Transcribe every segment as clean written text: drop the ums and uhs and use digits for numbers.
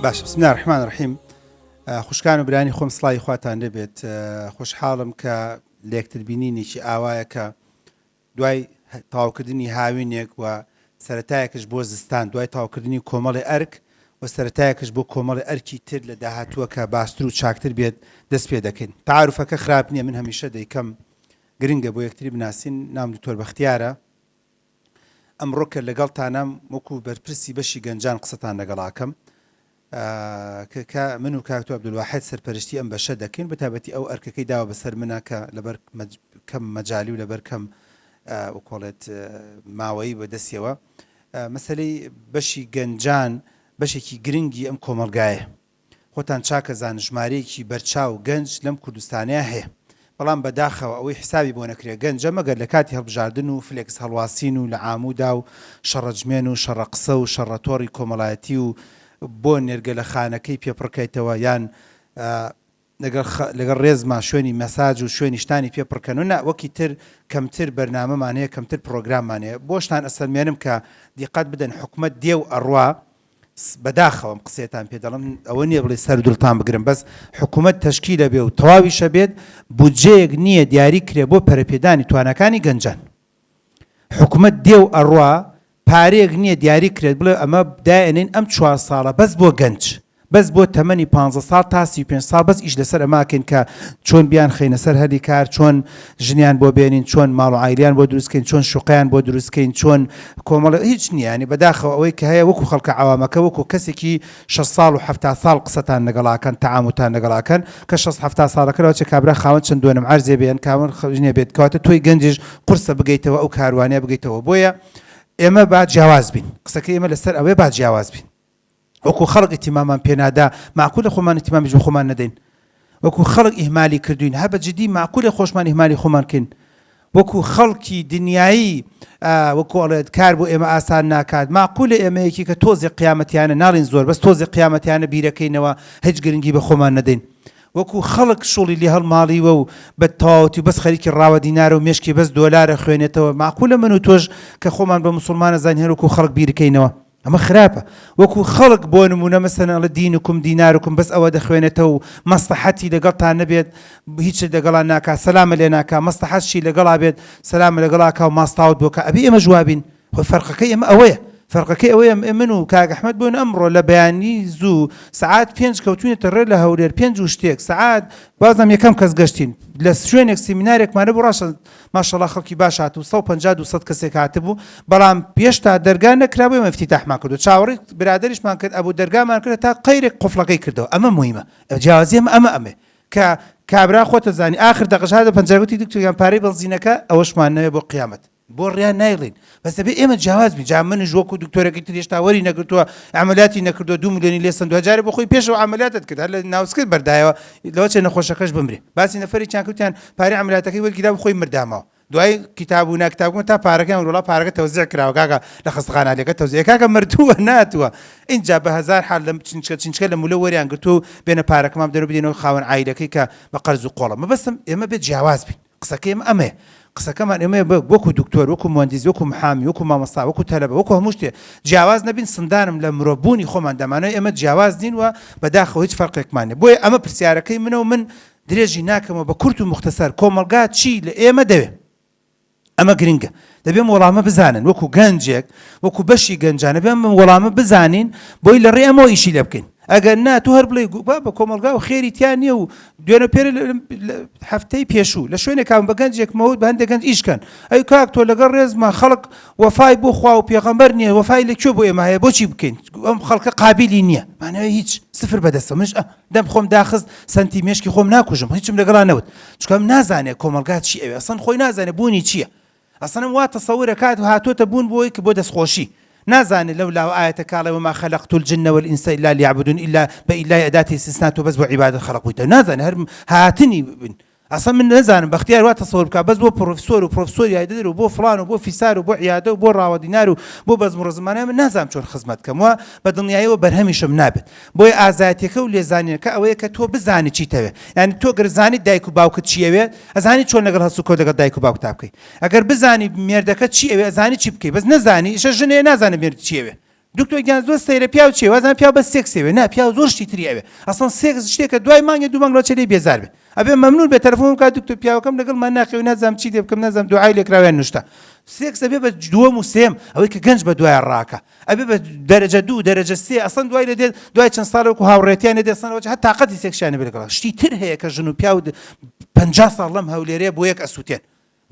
باشە بسم الله الرحمن الرحیم خوشکان و برانی خۆم سڵاوی خواتان لێبێت خۆشحاڵم کە لەیەکتر بینینێکی ئاوایە کە دوای تەواوکردنی هاوینێک و سەرەتایەکش بۆ زستان دوای تەواوکردنی کۆمەڵی ئەرک و سەرەتایەکش بۆ کۆمەڵی ئەرکی تر لە داهاتووە کە باشتر و چاکتر بێت دەست پێ دەکەین تەعاروفەکە خراپ نییە من هەمیشە دەیکەم گرنگە بۆ یەکتری بناسین ناوم دکتۆر بەختیارە ئەمڕۆ کە لەگەڵتانم وەکو بەرپرسی بەشی گەنجان قسەتان لەگەڵاکەم کە کە من و کاک عەبدولواحید سەرپەرشتی ئەم بەشە دەکەین بەتایبەتی ئەو ئەرکەکەی داوە بەسەر منە کە لەبەر کەم مەجالی و لەبەر کەم وکۆڵێت ماوەیی بەدەستیەوە مەسەلەی بەشی گەنجان بەشێکی گرنگی ئەم کۆمەڵگایە خۆتان چاک ئەزانن ژمارەیەکی بەرچاو گەنج لەم کوردستانەیا هەیە بەڵام بەداخەوە ئەوەی حسابی بۆ نەکرێ گەنجە مەگەر لە کاتی هەڵبژاردن و فلێکس هەڵواسین و لە عامودا و شەڕەجمێن و شەڕە قسە و شەڕە تۆڕی کۆمەڵایەتی و بۆ نێرگەلە خانەکەی پێ پڕکەیتەوە یان لەگەڵ لەگەڵ ڕێزما شوێنی مەساج و شوێنی شتانی پێ پڕکەن و نا وەکی تر کەمتر بەرنامەمان هەیە کەمتر پڕۆگراممان هەیە بۆشتان ئەسەلمێنم کە دیقەت بدەن حکومەت دێ و ئەڕوا بەداخەوە ئەم قسەیەتان پێ دەڵێم ئەوە نییە بڵێ سەر دڵتان بگرم بەس حکوومەت تەشکیلە بێ و تەواویشە بێت بودجەیەک نییە دیاری کرێ بۆ پەرەپێدانی تواناکانی گەنجان حکوومەت دێ و ئەڕوا پارەیەک نییە دیاری کرێت بڵێ ئەمە دایەنین ئەم چوار ساڵە بەس بۆ گەنج بەس بۆ تەمەنی پانزە ساڵ تا 35 ساڵ بەس ئیش لەسەر ئەماکەین کە چۆن بیان خەینە سەر هەلی کار چۆن ژنیان بۆ بێنین چۆن ماڵ و عایلیان بۆ دروست کەین چۆن شوقەیان بۆ دروست کەین چۆن کۆمەڵێ هیچ نییە یانی بەداخەوە ئەوەی کە هەیە وەکو خەڵکە عەوامەکە وەکو کەسێکی شەست ساڵ و حەفتا ساڵ قسەتان لەگەڵا کەن تەعاموتان لەگەڵا کەن کە شەست حەفتا ساڵەکە لەوەچێ کابرا خاوەن چەند دۆنم عەرزێ بێ یان کاوەن ژنێ بێت کەواتە تۆی گەنجیش قورسە بگەیتەوە ئەو کاروانە بگەیتەوە بۆیە ئێمە با جیاواز بین قسەکەی ئێمە لەسەر ئەوەیە با جیاواز بین. وەکو خەڵک ئیهتیمامان پێ نادا مەعقولە خۆمان ئیهتیمامیش بە خۆمان نەدەین وەکو خەڵک ئیهمالی کردوین هەر بە جدی مەعقولە خۆشمان ئیهمالی خۆمان کەین وەکو خەڵکی دنیایی وەکو ئەڵێت کار بۆ ئێمە ئاسان ناکات مەعقولە ئێمە یەکی کە تۆزێ قیامەتیانە ناڵین زۆر بەس تۆزێ قیامەتیانە بیرەکەینەوە هیچ گرنگی بە خۆمان نەدەین وەکو خەڵک شوڵی لێ هەڵماڵیوە و بە تەواوەتی و بەس خەریکی ڕاوە دینارە و مێشکی بەس دۆلارە خوێنێتەوە مەعقولە من و تۆش کە خۆمان بە موسڵمان ئەزانین هەر وەکو خەڵک بیرکەینەوە ئەمە خراپە وەکو خەڵک بۆ نمونە مەسەلەن ئەڵێ دینکم دینارکم بەس ئەوە دەخوێنێتەوە و مەسڵەحەتی لەگەڵتان نەبێت هیچت لەگەڵا ناکا سەلامە لێ ناکا مەسڵەحەتشی لەگەڵا بێت سەلامە لەگەڵا کا و ماستاوت بۆ کا ئەبێ ئێمەش وابین خۆی فەرقەکەی ئێمە ئەوەیە فەرقەکەی ئەوەیە من و کاک ئەحمەد بۆن ئەمڕۆ لە بەیانی زوو سەعات پێنج کەوتوینەتە ڕێ لە هەولێر پێنج و شتێک سەعات بازم یەکەم کەس گەشتین لە شوێنێک سیمینارێکمان هەبوو ڕاستە ماشەڵا خەڵکی باش هاتبوو 150 200 کەسێک هاتبوو بەڵام هێشتا دەرگا نەکرابوو ئێمە افتتاحمان کردو چاوەڕێی برادەریشمان کرد ئەبوو دەرگامان کرد تا قەیرێک قفڵەکەی کردەوە ئەمە موهیمە جیاوازی ئەمە ئەمە ئەمێ کە کابرا خۆتە زانی ئاخر دەقەش هاتە پەنجەرە گوتی دکتۆر گیان پارەی بەنزینەکە ئەوەشمان نەوێ بۆ قیامەت بۆ ڕیان نایڵین بەس دەبێ ئێمە جیاواز بین جا منیش وەکو دکتۆرەکەی تر هێشتا وەری نەگرتووە عەمەلیاتی نەکردووە دوو ملیۆنی لێ سەندووە جارێ بۆ خۆی پێشەوە عەمەلیاتت کرد هەر لە ناوسکت بەردایەوە لەوە چێ نەخۆشەکەش بمرێ باسی نەفەرێکیان کردیان پارەی عەمەلیاتەکەی وەرگیرا بوو خۆی مردامەوە دوای کتاب و ناکتاب گوتم تا پارەکەیان وەڵا پارەکە تەوزیع کراوە کاکە لە خەستەخانە لێکە تەوزیع کاکە مردووە ناتووە ئینجا بە هەزار حال لە چینچکە چینچکە لە مولە وەریان گرتووە و بێنە پارەکەمان بدەن و بدەینەوە خاوەن عایلەکەی کە بە قەرز و قۆڵە مەبەستم ئێمە بێ جیاواز بین قسەکەی ئێمە ئەمەیە قسەکەمان ئێمە وەکو دکتۆر وەکو موهەندیس وەکو محامی وەکو مامۆستا وەکو تەلەبە وەکو هەموو شتێ جیاواز نەبین سندانم لە مرۆڤبوونی خۆمان دەمانەوێت ئێمە جیاواز نین و بەداخەوە هیچ فەرقێکمان نیە بۆیە ئەمە پرسیارەکەی منە و من درێژی ناکەمەوە بە کورت و موختەسەر کۆمەڵگا چی لە ئێمە دەوێ؟ ئەمە گرنگە دەبێ ئەم وەڵامە بزانن وەکو گەنجێک وەکو بەشی گەنجان دەبێ ئەم وەڵامە بزانین بۆی لە ڕێ ئەمەوە ئیشی لێ بکەین ئەگەر نا تۆ هەر بڵێ با بە کۆمەڵگا و خێری تیا نییە و دوێنە پێرە هەفتەی پێشوو لە شوێنێکان بە گەنجێک مەوت بە هەندێک گەنج ئیش کەن ئەی کاک تۆ لەگەڵ ڕێزما خەڵک وەفای بۆ خوا و پێغەمبەر نییە وەفای لە کوێ بۆ ئێمە هەیە بۆچی بکەین ئەم خەڵکە قابلی نییە مانەوە هیچ سفر بەدەستە منش دەم خۆم داخست سەنتی مێشکی خۆم ناکوژم هیچم لەگەڵا نەوت چونکە ئەم نازانێ کۆمەڵگا چی ئەوێ ئەسڵەن خۆی نازانێ بوونی چییە ئەسڵەن ئەم وا تەسەور ئەکات هاتۆتە بوون بۆی کە بۆ دەستخۆشی نازانێ لەو لاوە ئایەتەکە ئەڵێ وما خلقت الجن والانس الا لیعبدون الا بە ئیلای ئەداتی استثنا تۆ بەس بۆ عیبادەت خەڵق بوویتە نازانێ هەر هاتنی بن ئەسڵەن من نەزانم بەختیار وا تەسەور بکا بەس بۆ پڕۆفسۆر و پڕۆفسۆری یایدەدەر و بۆ فڵان و بۆ فیسار و بۆ عیادە و بۆ ڕاوە دینار و بۆ بەزم و ڕەزمانە من نازانم چۆن خزمەت کەم و بە دڵنیایەوە بەرهەمیشم نابێت بۆیە ئازایەتیەکە و لێزانینەکە ئەوەیە کە تۆ بزانی چیتەوێ یانی تۆ گەر زانیت دایک و باوکت چی ئەوێ ئەزانی چۆن لەگەڵ هەڵسوکەوت لەگەڵ دایک و باوکتا بکەی ئەگەر بزانی مێردەکەت چی ئەوێ ئەزانی چی بکەی بەس نەزانی ئیشە ژن هەیە نازانێ مێردی چی ئەوێ. دکتۆر گیان زۆر سەیرە پیاو چیە وازانم پیاو بەس سێکسی ئەوێ نا پیاو زۆر شتی تری ئەوێ ئەسڵەن سێکس شتێکە دوای مانگێ دوو مانگ لەوچە لێی بێزار بێ ئەبێ مەمنون بێ تەلەفۆن بکات دکتۆر پیاوەکەم لەگەڵمان ناخەوێ نازانم چی لێ بکەم نازانم دوعای لێکراوە یان نوشتە سێکس ئەبێ بە دووەم و سێم ئەوەی کە گەنج بە دوای ڕاکە ئەبێ بە دەرەجە دوو دەرەجە سێ ئەسڵەن دوای لە دێت دوای چەند ساڵ وەکو هاوڕێتیان لێ دێت ئەسڵەن ئەوە هەر تاقەتی سێکسیان نەبێ لەگەڵ شتی تر هەیە کە ژن و پیاو 50 ساڵ لەم هەولێرەیە بۆ یەک ئەسووتێن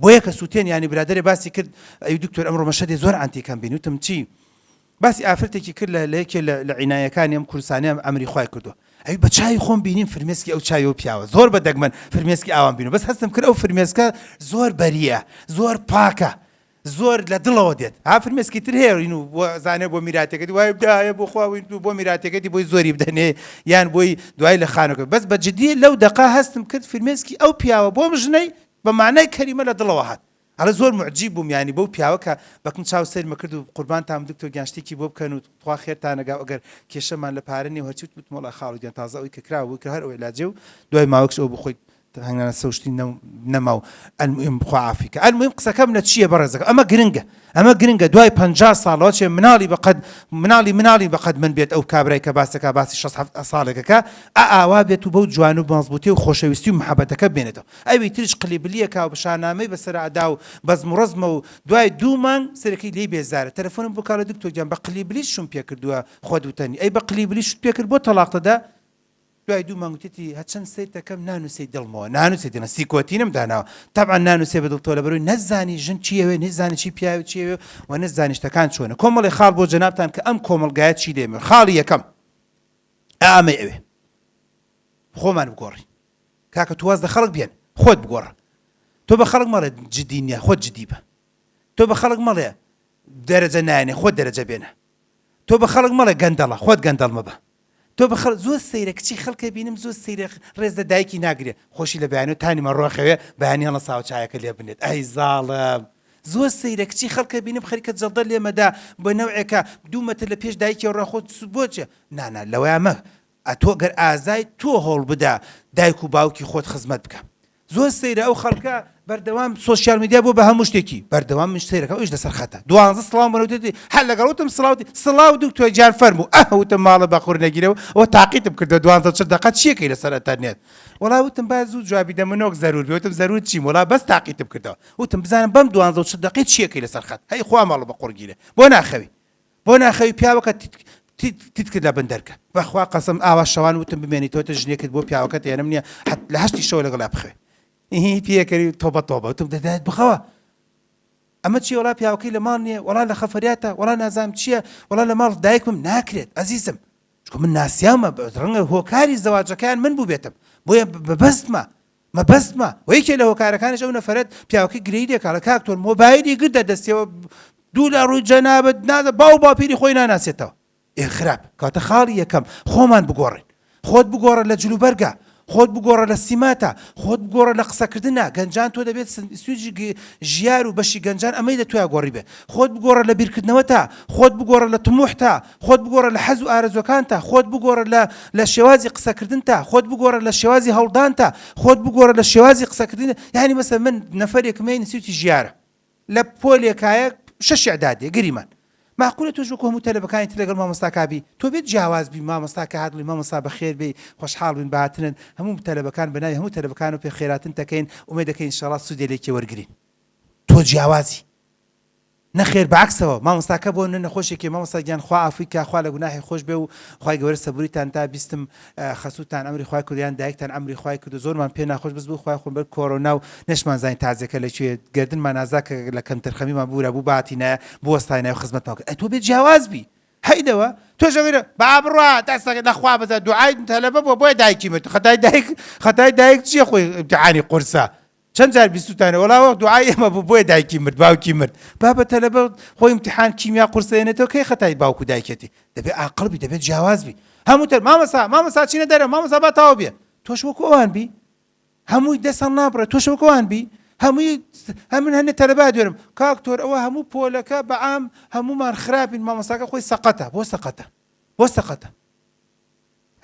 بۆ یەک ئەسووتێن یانی برادەرێ باسی کرد ئەی دکتۆر ئەمڕۆ مەشهەدێ زۆر عەنتیکەم بینی وتم چی باسی ئافرەتێکی کرد لە لە یەکێ لە لە عینایەکانی ئەم کوردستانەیە ئەمری خوای کردووە ئەی بە چاوی خۆم بینیم فرمێسکی ئەو چاوی ئەو پیاوە زۆر بە دەگمەن فرمێسکی ئاوام بینیوە بەس هەستم کرد ئەو فرمێسکە زۆر بەرییە زۆر پاکە زۆر لە دڵەوە دێت ها فرمێسکی تر هەیە این و بۆ زانێ بۆ میراتەکەتی وای بدایە بۆ خوا بۆ میراتەکەتی بۆی زۆری بدەنێ یان بۆی دوای لە خانەکە بەس بە جدی لەو دەقا هەستم کرد فرمێسکی ئەو پیاوە بۆم ژنەی بە مانای کەلیمە لە دڵەوە هات ئەڵێ زۆر موعجیب بووم یانی بەو پیاوە کە بەکن چاو سەیرمە کرد و قوربانتان بم دکتۆر گیان شتێکی بۆ بکەن و تخوا خێرتان ئەگا و ئەگەر کێشەمان لە پارە نیە و هەرچی وتم وتم وەڵا خاڵو گیان تازە ئەوەی کە کرا بوو کرا هەر ئەو عیلاجەی و دوای ماوەکش ئەو بۆ خۆی هەنگانە سەوشتی نەما و المهم خوا عافی کە المهم قسەکەم لە چییە بەڕێزەکە ئەمە گرنگە ئەمە گرنگە دوای 50 ساڵەوە چێ مناڵی بەقەد مناڵی مناڵی بەقەد من بێت ئەو کابرای کە باسەکە باسی 6 ساڵێکەکە ئا ئاوا بێت و بەو جوان و مەزبووتی و خۆشەویستی و محەبەتەکە بمێنێتەوە ئەوی تریش قلیبلیەکا و شانامەی بەسەرا ئەدا و بەزم و ڕەزمە و دوای دوو مانگ سەرەکەی لێی بێزارە تەلەفۆنم بۆ کاڵێ دکتۆر گیان بە قلیبلیت شوم پێکردووە خۆت وتەنی ئەی بە قلیبلی شوت پێکرد بۆ تەڵاقتەدا دوای دوو مانگ وتێتی هەچەند سەیرتەکەم نانوسێی دڵمەوە نانوسێ دڵم سیکۆتینم داناوە تەبعەن نانوسێ بە دڵ تۆ لەبەرەوەی نەزانی ژن چی ئەوێ نەزانی چی پیاوی چی ئەوێ و نەزانی شتەکان چۆنە کۆمەڵی خاڵ بۆ جەنابتان کە ئەم کۆمەڵگایە چی لێمێ خاڵی یەکەم ئامەی ئەوێ خۆمان بگۆڕین کاکە تو واز لە خەڵک بێن خۆت بگۆڕە تۆ بە خەڵک مەڵێ جدی نییە خۆت جدی بە تۆ بە خەڵک مەڵێ دەرەجە نایەنێ خۆت دەرەجە بێنە تۆ بە خەڵک مەڵێ گەندەڵە خۆت گەندەڵ مەبە تۆ بە خەڵک زۆر سەیرە کچی خەڵکە بینم زۆر سەیرە ڕێز لە دایکی ناگرێ خۆشی لە بەیانەوە تانی مەڕۆخەوێ بەیانی هەڵەساوە چایەکە لێ بنێت ئەی زاڵم زۆر سەیرە کچی خەڵکە بینم خەریکە جەڵدە لێمەدا بە نەوعێکە دوو مەتر لە پێش دایکیەوە ڕا خۆت بۆچێ نانا لەوەیا مە ئەتۆ گەر ئازای تۆ هەوڵبدە دایک و باوکی خۆت خزمەت بکە. زۆر سەیرە ئەو خەڵکە بەردەوام social media بووە بە هەموو شتێکی بەردەوام منش سەیرەکەم ئەویش لەسەر خەتە دوانزە سڵاوم بۆ نەوتێتی هەر لەگەڵ وتم سڵاو سڵاو دکتۆر گیان فەرموو ئەه وتم ماڵە بە قور نەگیرەوە ئەوە تاقیتم کردەوە دوانزە چل دەقە چیەکەی لەسەر ئەتەرنێت وەڵا وتم با زوو جوابی دەم من وەک زەرور بێ وتم زەرور چیم وەڵا بەس تاقیتم کردەوە وتم بزانم بەم دوانزە و چل دەقەی چیەکەی لەسەر خەت هەی خوا ماڵە بە قوڕ گیرێ بۆ ناخەوی بۆ ناخەوی پیاوەکە تیت کرد لە بن دەرکە بەخوا قەسەم ئاوا شەوان وتم بمێنیتەوە تە ژنێکت بۆ پیاوەکەت هێنم نییە حەت لە هەشتی شەوە لەگەڵیا بخەوێ ئیهی پێکەری تۆبە تۆبە وتم دەدایت بخەوە ئەمە چی وەڵا پیاوەکەی لە ماڵ نییە وەڵا لە خەفەریاتە وەڵا نازانم چییە وەڵا لە ماڵ دایکمم ناکرێت ئەزیزم چونکە من ناسیاومە ڕەنگە هۆکاری زەواجەکەیان من بووبێتم بۆیە بەبەستمە مەبەستمە وە یەکێ لە هۆکارەکانیش ئەو نەفەرەت پیاوەکەی گرێی لێکا ئەڵێ کاک تۆر مۆبایلی گرتە دەستیەوە دوو لە ڕووی جەنابت نازە باو باپیری خۆی ناناسێتەوە ئێ خراپ کەواتە خاڵی یەکەم خۆمان بگۆڕین خۆت بگۆڕە لە جلوبەرگە خۆت بگۆڕە لە سیماتە خۆت بگۆڕە لە قسەکردنە گەنجان تۆ دەبێت سویجی ژیار و بەشی گەنجان ئەمەی لە تۆیا گۆڕی بێ خۆت بگۆڕە لە بیرکردنەوەتا خۆت بگۆڕە لە تموحتا خۆت بگۆڕە لە حەز و ئارەزوەکانتا، خۆت بگۆڕە لە لە شێوازی قسەکردنتا، خۆت بگۆڕە لە شێوازی هەوڵدانتا، خۆت بگۆڕە لە شێوازی قسەکردن، یانی مەسەلەن من نەفەرێکم هەیە نوسیوتی ژیارە لە پۆلێکایە شەش ئیعدادیە گریمان مەعقولە تۆش وەکو هەموو تەلەبەکانی تر لەگەڵ مامۆستاکا بی تۆ بێت جیاواز بی مامۆستا کە هات بڵێ مامۆستا بەخێر بێی خۆشحاڵ بووین بە هاتنت هەموو تەلەبەکان بە ناوی هەموو تەلەبەکانەوە پێ خێراتن دەکەین ئومێد دەکەین ئینشاڵا سوودێ لێکێ وەرگرین تۆ جیاوازی. نەخێر بەعەکسەوە مامۆستاکە بۆ نە نەخۆشێکی مامۆستا گیان خوا عافوی کا خوا لە گوناحی خۆش بێ و خوای گەورە سەبوریتان تا بیستم خەسوتان ئەمری خوای کرد یان دایکتان ئەمری خوای کرد و زۆرمان پێ ناخۆش بەس بوو خوای خۆم بەر کۆرۆنا و نەشمان زانی تازیەکە لە کوێ گەردنمان ئازا کە لە کەمتەرخەمیمان بورا بوو باتینایە بوەستاینایە و خزمەتمان کرد ئەی تۆ بێ جیاواز بی هەیدەوە تۆش ئەگەر با بڕوا دەستەکە لە خوا بەزە دوعای تەلەبە بووە بۆیە دایکی مرد خەتای دایک خەتای دایک چییە خۆی ئیمتیحانی قورسە چەند جار بیستوتانە وەڵا وەخت دوعای ئێمە بوو بۆیە دایکی مرد باوکی مرد بابە تەلەبە خۆی امتحان کیمیا قورسێنێتەوە کەی خەتای باوک و دایکێتی دەبێ ئاقڵ بی دەبێت جیاواز بی هەموو تر مامۆستا مامۆستا چینە دەرە مامۆستا با تەواو بێ تۆش وەکو ئەوان بی هەمووی دەست هەڵنابڕێ تۆش وەکو ئەوان بی هەمووی هەمن هەنێ تەلەبا دوێرم کاک تۆر ئەوە هەموو پۆلەکە بەعام هەموومان خراپین مامۆستاکە خۆی سەقەتە بۆ سەقەتە بۆ سەقەتە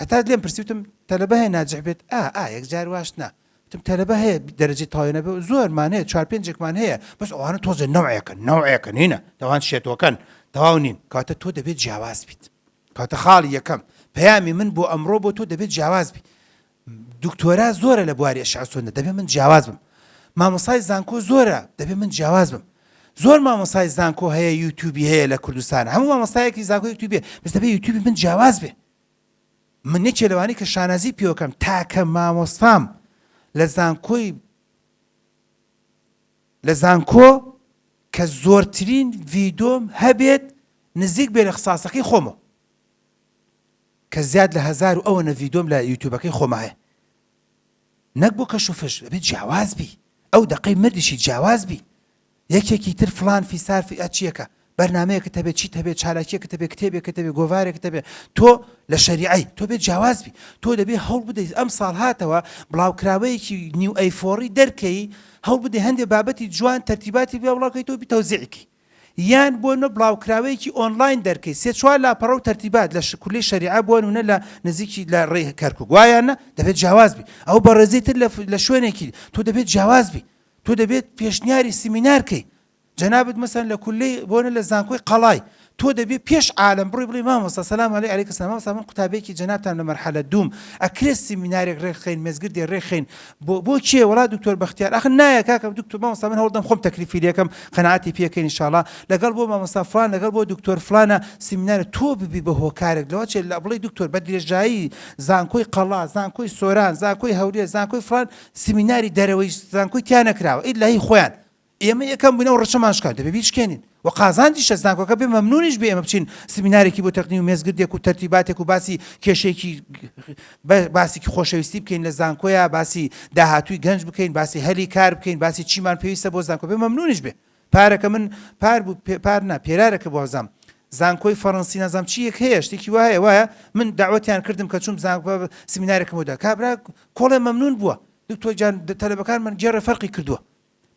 هەتا لێم پرسی وتم تەلەبە هەیە ناجح بێت ئا ئا یەکجار واش نا وتم تەلەبە هەیە دەرەجەی تەواوی نەبێ زۆرمان هەیە چوار پێنجێکمان هەیە بەس ئەوانە تۆزێ نەوعێکن نەوعێکن هینە ئەوان شێتۆکەن تەواو نین کەواتە تۆ دەبێت جیاواز بیت کەواتە خاڵی یەکەم پەیامی من بۆ ئەمڕۆ بۆ تۆ دەبێت جیاواز بی دکتۆرا زۆرە لە بواری ئەشعە سۆندە دەبێ من جیاواز بم مامۆسای زانکۆ زۆرە دەبێ من جیاواز بم زۆر مامۆسای زانکۆ هەیە یوتیوبی هەیە لە کوردستان هەموو مامۆستایەکی زانکۆ یوتیوبی بەس دەبێ یوتیوبی من جیاواز بێ من یەکێ لەوانەی کە شانازی پێوەکەم تاکە مامۆستام لە زانکۆی لە زانکۆ کە زۆرترین ڤیدۆم هەبێت نزیک بێ لە خساسەکەی خۆمەوە کە زیاد لە هەزار و ئەوەنە ڤیدۆم لە یوتیوبەکەی خۆما هەیە نەک بۆ کەش و فش دەبێت جیاواز بی ئەو دەقەی مردیشی جیاواز بی یەکێکی تر فڵان فیسار فی ئەچیەکە بەرنامەیەکت هەبێت چیت هەبێت چالاکیەکت هەبێت کتێبێکت هەبێت گۆڤارێکت هەبێت تۆ لە شەریعەی تۆ بێت جیاواز بی تۆ دەبێ هەوڵ بدەیت ئەم ساڵ هاتەوە بڵاوکراوەیەکی نیو A four ی دەرکەی هەوڵ بدەی هەندێ بابەتی جوان تەرتیباتی بێ بڵاوکەیتەوە بی تەوزیعی کەی یان بۆ نە بڵاوکراوەیەکی ئۆنلاین دەرکەی سێ چوار لاپەڕە و تەرتیبات لە کولیەی شەریعە بۆ نمونە لە نزیکی لە ڕێی کەرکوک وایان نە دەبێت جیاواز بی ئەو بەڕێزی تر لە شوێنێکی تۆ دەبێت جیاواز بی تۆ دەبێت پێشنیاری سیمینار کەی جەنابت مەسەلەن لە کولەی بۆنە لە زانکۆی قەڵای تۆ دەبێ پێش عالەم بڕۆی بڵێی مامۆستا سەلام عەلەی عەلەیک سەلام مامۆستا من قوتابیەکی جەنابتان لە مەرحەلە دووم ئەکرێ سیمینارێک ڕێکخەین مێزگردێ ڕێکخەین بۆ بۆ کێ وەڵا دکتۆر بەختیار ئاخر نایە کاکە دکتۆر مامۆستا من هەوڵدەم خۆم تەکلیفی لێکەم قەناعەتی پێکەین ئینشاڵا لەگەڵ بۆ مامۆستا فڵان لەگەڵ بۆ دکتۆر فڵانە سیمینارە تۆ ببی بە هۆکارێک لەوە چێ لە بڵێی دکتۆر بە درێژایی زانکۆی قەڵا زانکۆی سۆران زانکۆی هەولێر زانکۆی فڵان سیمیناری دەرەوەی زانکۆی تیا نەکراوە ئیلا هی خۆیان ئێمە یەکەم بووین ئەو ڕەچەمان شکاند دەبێ بیشکێنین و قازانجیشە زانکۆکە بێ مەمنونیش بێ ئێمە بچین سمینارێکی بۆ تەکنی و مێزگردێک و تەرتیباتێک و باسی کێشەیەکی باسێکی خۆشەویستی بکەین لە زانکۆیا باسی داهاتووی گەنج بکەین باسی هەلی کار بکەین باسی چیمان پێویستە بۆ زانکۆ بێ مەمنونیش بێ پارەکە من پار بوو پار نا پێرارەکە بوازام زانکۆی فەڕەنسی نازام چی یەک هەیە شتێکی وایە وایە من داوەتیان کردم کە چوم زانکۆ سمینارێکم بۆ دا کابرا کۆڵێ مەمنون بووە دکتۆر گیان تەلەبەکان من گێڕێ فەرقی کردووە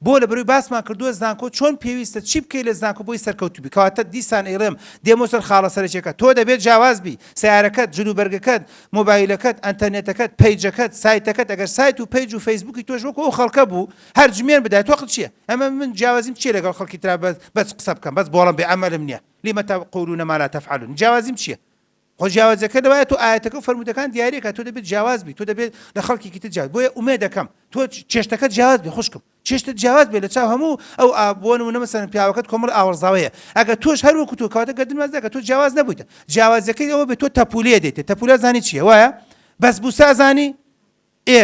بۆ لەبەرئەوەی باسمان کردووە زانکۆ چۆن پێویستە چی بکەی لە زانکۆ بۆی سەرکەوتوو بی کەواتە دیسان ئەیڵێم دێمەوە سەر خاڵە سەرەکیەکە تۆ دەبێت جیاواز بی سەیارەکەت جلوبەرگەکەت مۆبایلەکەت ئەنتەرنێتەکەت پەیجەکەت سایتەکەت ئەگەر سایت و پەیج و فەیسبووکی تۆش وەکو ئەو خەڵکە بوو هەر جمێن بدای تۆ چیە ئەمە من جیاوازیم چیە لەگەڵ خەڵکی ترا بەس بەس قسە بکەم بەس بۆڵەم بێ عەمەلم نیە لم تقولون ما لا تفعلون جیاوازیم چیە خۆ جیاوازیەکە لەوایە تۆ ئایەتەکە و فەرموودەکان دیاریەکە تۆ دەبێت جیاواز بی تۆ دەبێت لە خەڵکێکی تر جیاواز بۆیە ئومێد دەکەم تۆ چێشتەکەت جیاواز بێ خوشکم چێشتت جیاواز بێ لە چاو هەموو ئەو ئا بۆ نموونە مەسەلەن پیاوەکەت کۆمەڵ ئاوەڕزاوەیە ئەگەر تۆش هەر وەکو تۆ کەواتە گەردن واز ناکە تۆ جیاواز نەبوویتە جیاوازیەکەی ئەوە بێ تۆ تەپولێ دێتێ تەپولە زانی چییە وایە بەسبوسە ئەزانی ئێ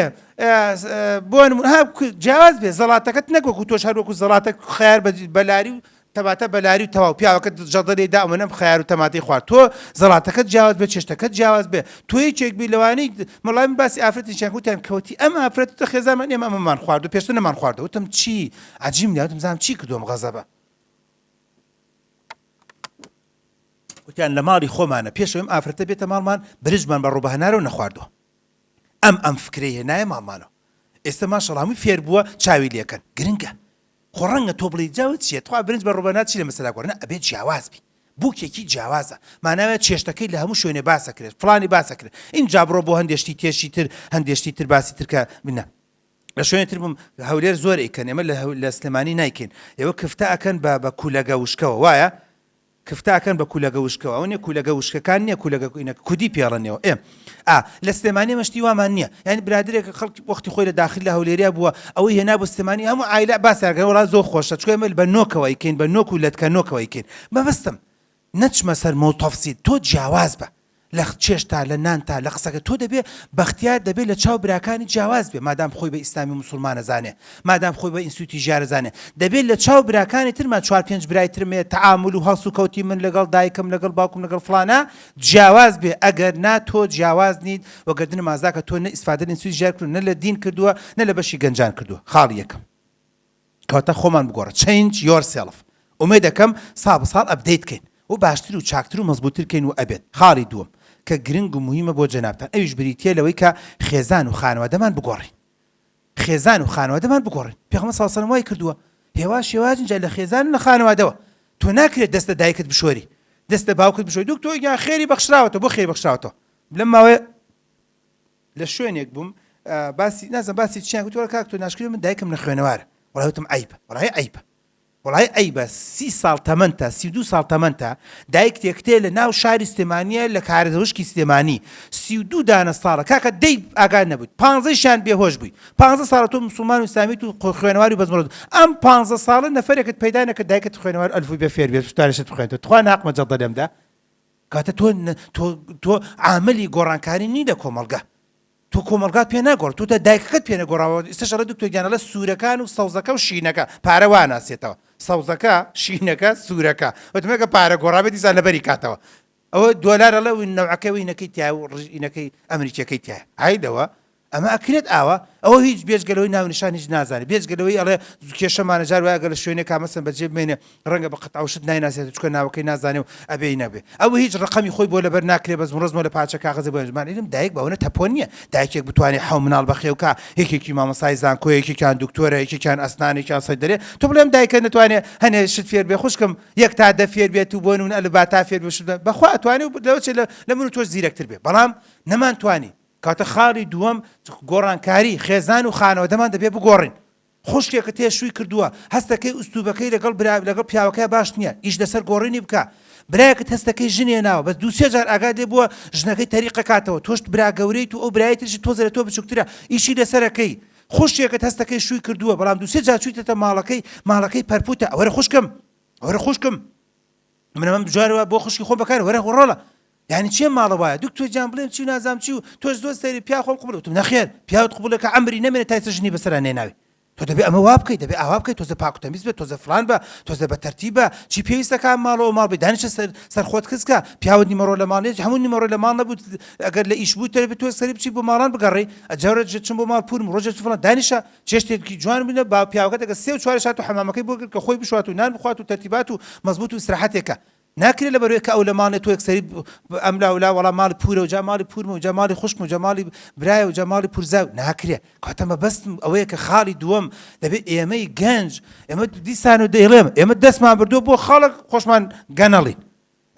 بۆ نموونە ها جیاواز بێ زەڵاتەکەت نەک وەکو تۆش هەر وەکو زەڵاتە خەیار بە لاری و تەماتە بە لاری و تەواو پیاوەکەت جەڵدە لێی دا ئەمەنەم خەیار و تەماتەی خوارد تۆ زەڵاتەکەت جیاواز بێ چێشتەکەت جیاواز بێ تۆ یەکێک بی لەوانەی مەڵای من باسی ئافرەتێکیان وتیان کەوتی ئەم ئافرەتە خێزانمان ئێمە ئەمەمان خواردو پێشتر نەمان خواردەوە وتم چی عەجیم لێ وتم زانم چی کردووە ئەم غەزەبە وتیان لە ماڵی خۆمانە پێش ئەوەی ئەم ئافرەتە بێتە ماڵمان برنجمان بە ڕووبەهەنارەوە نەخواردووە ئەم ئەم فکرەی هێنایە ماڵمانەوە ئێستا ماشەڵا هەمووی فێر بووە چاوی لێکەن گرنگە خۆ ڕەنگە تۆ بڵێی جا چیە تخوا برنج بە ڕوبەنار چی لە مەسەلا گۆڕێ نا ئەبێ جیاواز بی بوکێکی جیاوازە ماناوە چێشتەکەی لە هەموو شوێنێ باس ئەکرێت فڵانی باس ئەکرێت ئینجا بڕۆ بۆ هەندێ شتی تێشی تر هەندێ شتی تر باسی تر کە نا لە شوێنێ تر بووم هەولێر زۆر ئەیکەن ئێمە لە سلێمانی نایکەین ئێوە کفتە ئەکەن بە بە کولەگە وشکەوە وایە کفتە ئەکەن بە کولەگە وشکەوە ئەوە نیە کولەگە وشکەکان نیە کولەگە ئینە کودی پێڵەنەوە ئێ ئا لە سلێمانی ئەمە شتی وامان نیە یانی برادەرێک خەڵکی وەختی خۆی لە داخل لە هەولێریا بووە ئەوەی هێنا بۆ سلێمانی هەموو عایلە باسیان کردن وەڵا زۆر خۆشە چونکە ئێمە بە نۆکەوە ئەیکەین بە نۆک و لەتکە نۆکەوە ئەیکەین مەبەستم نەچمە سەر مەو تەفسیل تۆ جیاواز بە لە چێشتا لە نانتا لە قسەکە تۆ دەبێ بەختیار دەبێ لە چاو براکانی جیاواز بێ مادام خۆی بە ئیسلامی و موسوڵمان ئەزانێ مادام خۆی بە ئینستیتوتی ژیار ئەزانێ دەبێ لە چاو براکانی ترما چوار پێنج برای ترم هەیە تەعامول و هەڵس و کەوتی من لەگەڵ دایکم لەگەڵ باوکم لەگەڵ فڵانە جیاواز بێ ئەگەر نا تۆ جیاواز نیت و گەردنم ئازاکە تۆ نە ئیسفادە لە ئینستیتوتی ژیار کردوە نە لە دین کردوە نە لە بەشی گەنجان کردوە خاڵی یەکەم. کەواتە خۆمان بگۆڕە Change yourself ئومێد ئەکەم ساڵ بە ساڵ update کەین و باشتر و چاکتر و مەزبووتر کەین و ئەبێت خاڵی دووەم کە گرنگ و موهیمە بۆ جەنابتان ئەویش بریتیە لەوەی کە خێزان و خانەوادەمان بگۆڕین خێزان و خانەوادەمان بگۆڕین پێغەمبەر صلی اللە علیە وسلم وای کردووە هێواش هێواش ئینجا لە خێزان و لە خانەوادەوە تۆ ناکرێت دەست لە دایکت بشۆری دەست لە باوکت بشۆری دکتۆر گیان خێری بەخشراوەتەوە بۆ خێری بەخشراوەتەوە لەم ماوەیە لە شوێنێک بووم باسی نازم باسی چیان گوتی وەڵا کاک تۆ ناشکری من دایکم نەخوێنەوارە وەڵا وتم عەیبە وەڵای عەیبە. وەڵای عەیبە سی ساڵ تەمەنتە 32 ساڵ تەمەنتە دایکتێک تێ لە ناو شاری سلێمانیە لە کارێزە وشکی سلێمانی 32 دانە ساڵە کاکە دەی ئاگات نەبوویت پانزەیشیان بێهۆش بووی پانزە ساڵە تۆ مسوڵمان و ئیسلامیت و خوێنەواری و بەزمڕۆت ئەم پانزە ساڵە نەفەرێکت پەیدا نەکرد دایکت خوێنەوار ئەلف و بێ فێر بێت بتوانێت شت بخوێنێتەوە تخوا ناقمە جەڵدە لێم دا کاتە تۆ تۆ تۆ عاملی گۆڕانکاری نی لە کۆمەڵگە تۆ کۆمەڵگات پێ ناگۆڕ تۆ تا دایکەکەت پێ نەگۆڕاوە ئێستاش ئەڵێ دکتۆر گیان ئەڵێ سوورەکان و سەوزەکە و شینەکە پارە وا ناسێتەوە سەوزەکە شینەکە سوورەکە وتم ئەگە پارە گۆڕابێ دیسان لەبەری کاتەوە ئەوە دۆلار ئەڵێ و نەوعەکەی و ئینەکەی تایە و ڕژینەکەی ئەمریکیەکەی تایە ئای لەوە ئەمە ئەکرێت ئاوا؟ ئەوە هیچ بێجگە لەوەی ناونیشان هیچ نازانێ بێجگە لەوەی ئەڵێ کێشەمانە جار وایە گەر لە شوێنێکا مەسەن بەجێ بمێنێ ڕەنگە بە قەتع و شت نایناسێتەوە چونکە ناوەکەی نازانێ و ئەبێ ی نەبێ ئەوە هیچ ڕەقەمی خۆی بۆ لەبەر ناکرێ بەس ڕەزمە لە پارچە کاغەزێ بۆ مان علم دایک بەوەنە تەپۆن نییە دایکێک بتوانێ حەو مناڵ بەخێو کا یەکێکی مامۆستای زانکۆیە یەکێکیان دکتۆرە یەکێکیان ئەسنان یەکیان سەیدەرێ تۆ بڵێ ئەم دایکە نەتوانێ هەنێ شت فێر بێ خوشکم یەک تا دە فێر بێت و بۆ نمونە ئەلف با تا فێر بێ شت بەخوا ئەتوانێ و لەوە چێ لە من و تۆش زیرەکتر بێ بەڵام نەمانتوانی کەواتە خاڵی دووەم گۆڕانکاری خێزان و خانەوادەمان دەبێ بگۆڕین. خوشکێکت هەیە شووی کردووە، هەستەکەی ئوسلوبەکەی لەگەڵ برا لەگەڵ پیاوەکەیا باش نییە، ئیش لەسەر گۆڕینی بکە. برایەکت هەستەکەی ژن هێناوە، بەس دوو سێ جار ئاگات لێ بووە ژنەکەی تەریق ئەکاتەوە، تۆش برا گەورەیت و ئەو برایەی تریشت تۆزێ لە تۆ بچووکترە، ئیشی لەسەر ئەکەی. خوشکێکت هەستەکەی شووی کردووە، بەڵام دوو سێ جار چوویتەتە ماڵەکەی، ماڵەکەی پەرپووتە، وەرە خوشکم، وەرە خوشکم. من ئەمەم جار وا بۆ خوشکی خۆم بەکار وەرە ڕۆڵە یعنی چێ ماڵە وایە دکتۆر گیان بڵێم چی و نازام چی و تۆش زۆر سەیری پیا خۆم قبوڵ وتم نەخێر پیاوت قبوڵە کە عەمری نەمێنێ تا ئێستا ژنی بەسەرا نێناوی تۆ دەبێ ئەمە وا بکەی دەبێ ئاوا بکەی تۆزە پاک و تەمیز بێ تۆزە فلان بە تۆزە بە تەرتیب بە چی پێویستە کە ماڵەوە ماڵ بێ دانیشە سەر سەر خۆت کز کە پیاوت نیمەڕۆ لە ماڵ نیە هەموو نیمەڕۆ لە ماڵ نەبوو ئەگەر لە ئیش بوو تەربێ تۆ سەری بچی بۆ ماڵان بگەڕێی ئەجارە چم بۆ ماڵ پورم ڕۆژێ فلان دانیشە چێشتێکی جوان بنە با پیاوەکەت ئەگەر سێ و چوارش هات و حەمامەکەی بۆ کرد کە خۆی بشوات و نان بخوات و تەرتیبات و مەزبوت و ئیسراحەتێکە ناکرێ لەبەرەوەی کە ئەو لە ماڵ نیە تۆ یەکسەری ئەم لا و لا وەڵا ماڵی پورە و جا ماڵی پورمە و جا ماڵی خوشکم و جا ماڵی برایە و جا ماڵی پورزا و ناکرێ کەواتە مەبەستم ئەوەیە کە خاڵی دووەم دەبێ ئێمەی گەنج ئێمە دیسان و دەیڵێم ئێمە دەستمان بردووە بۆ خەڵک خۆشمان گەنەڵین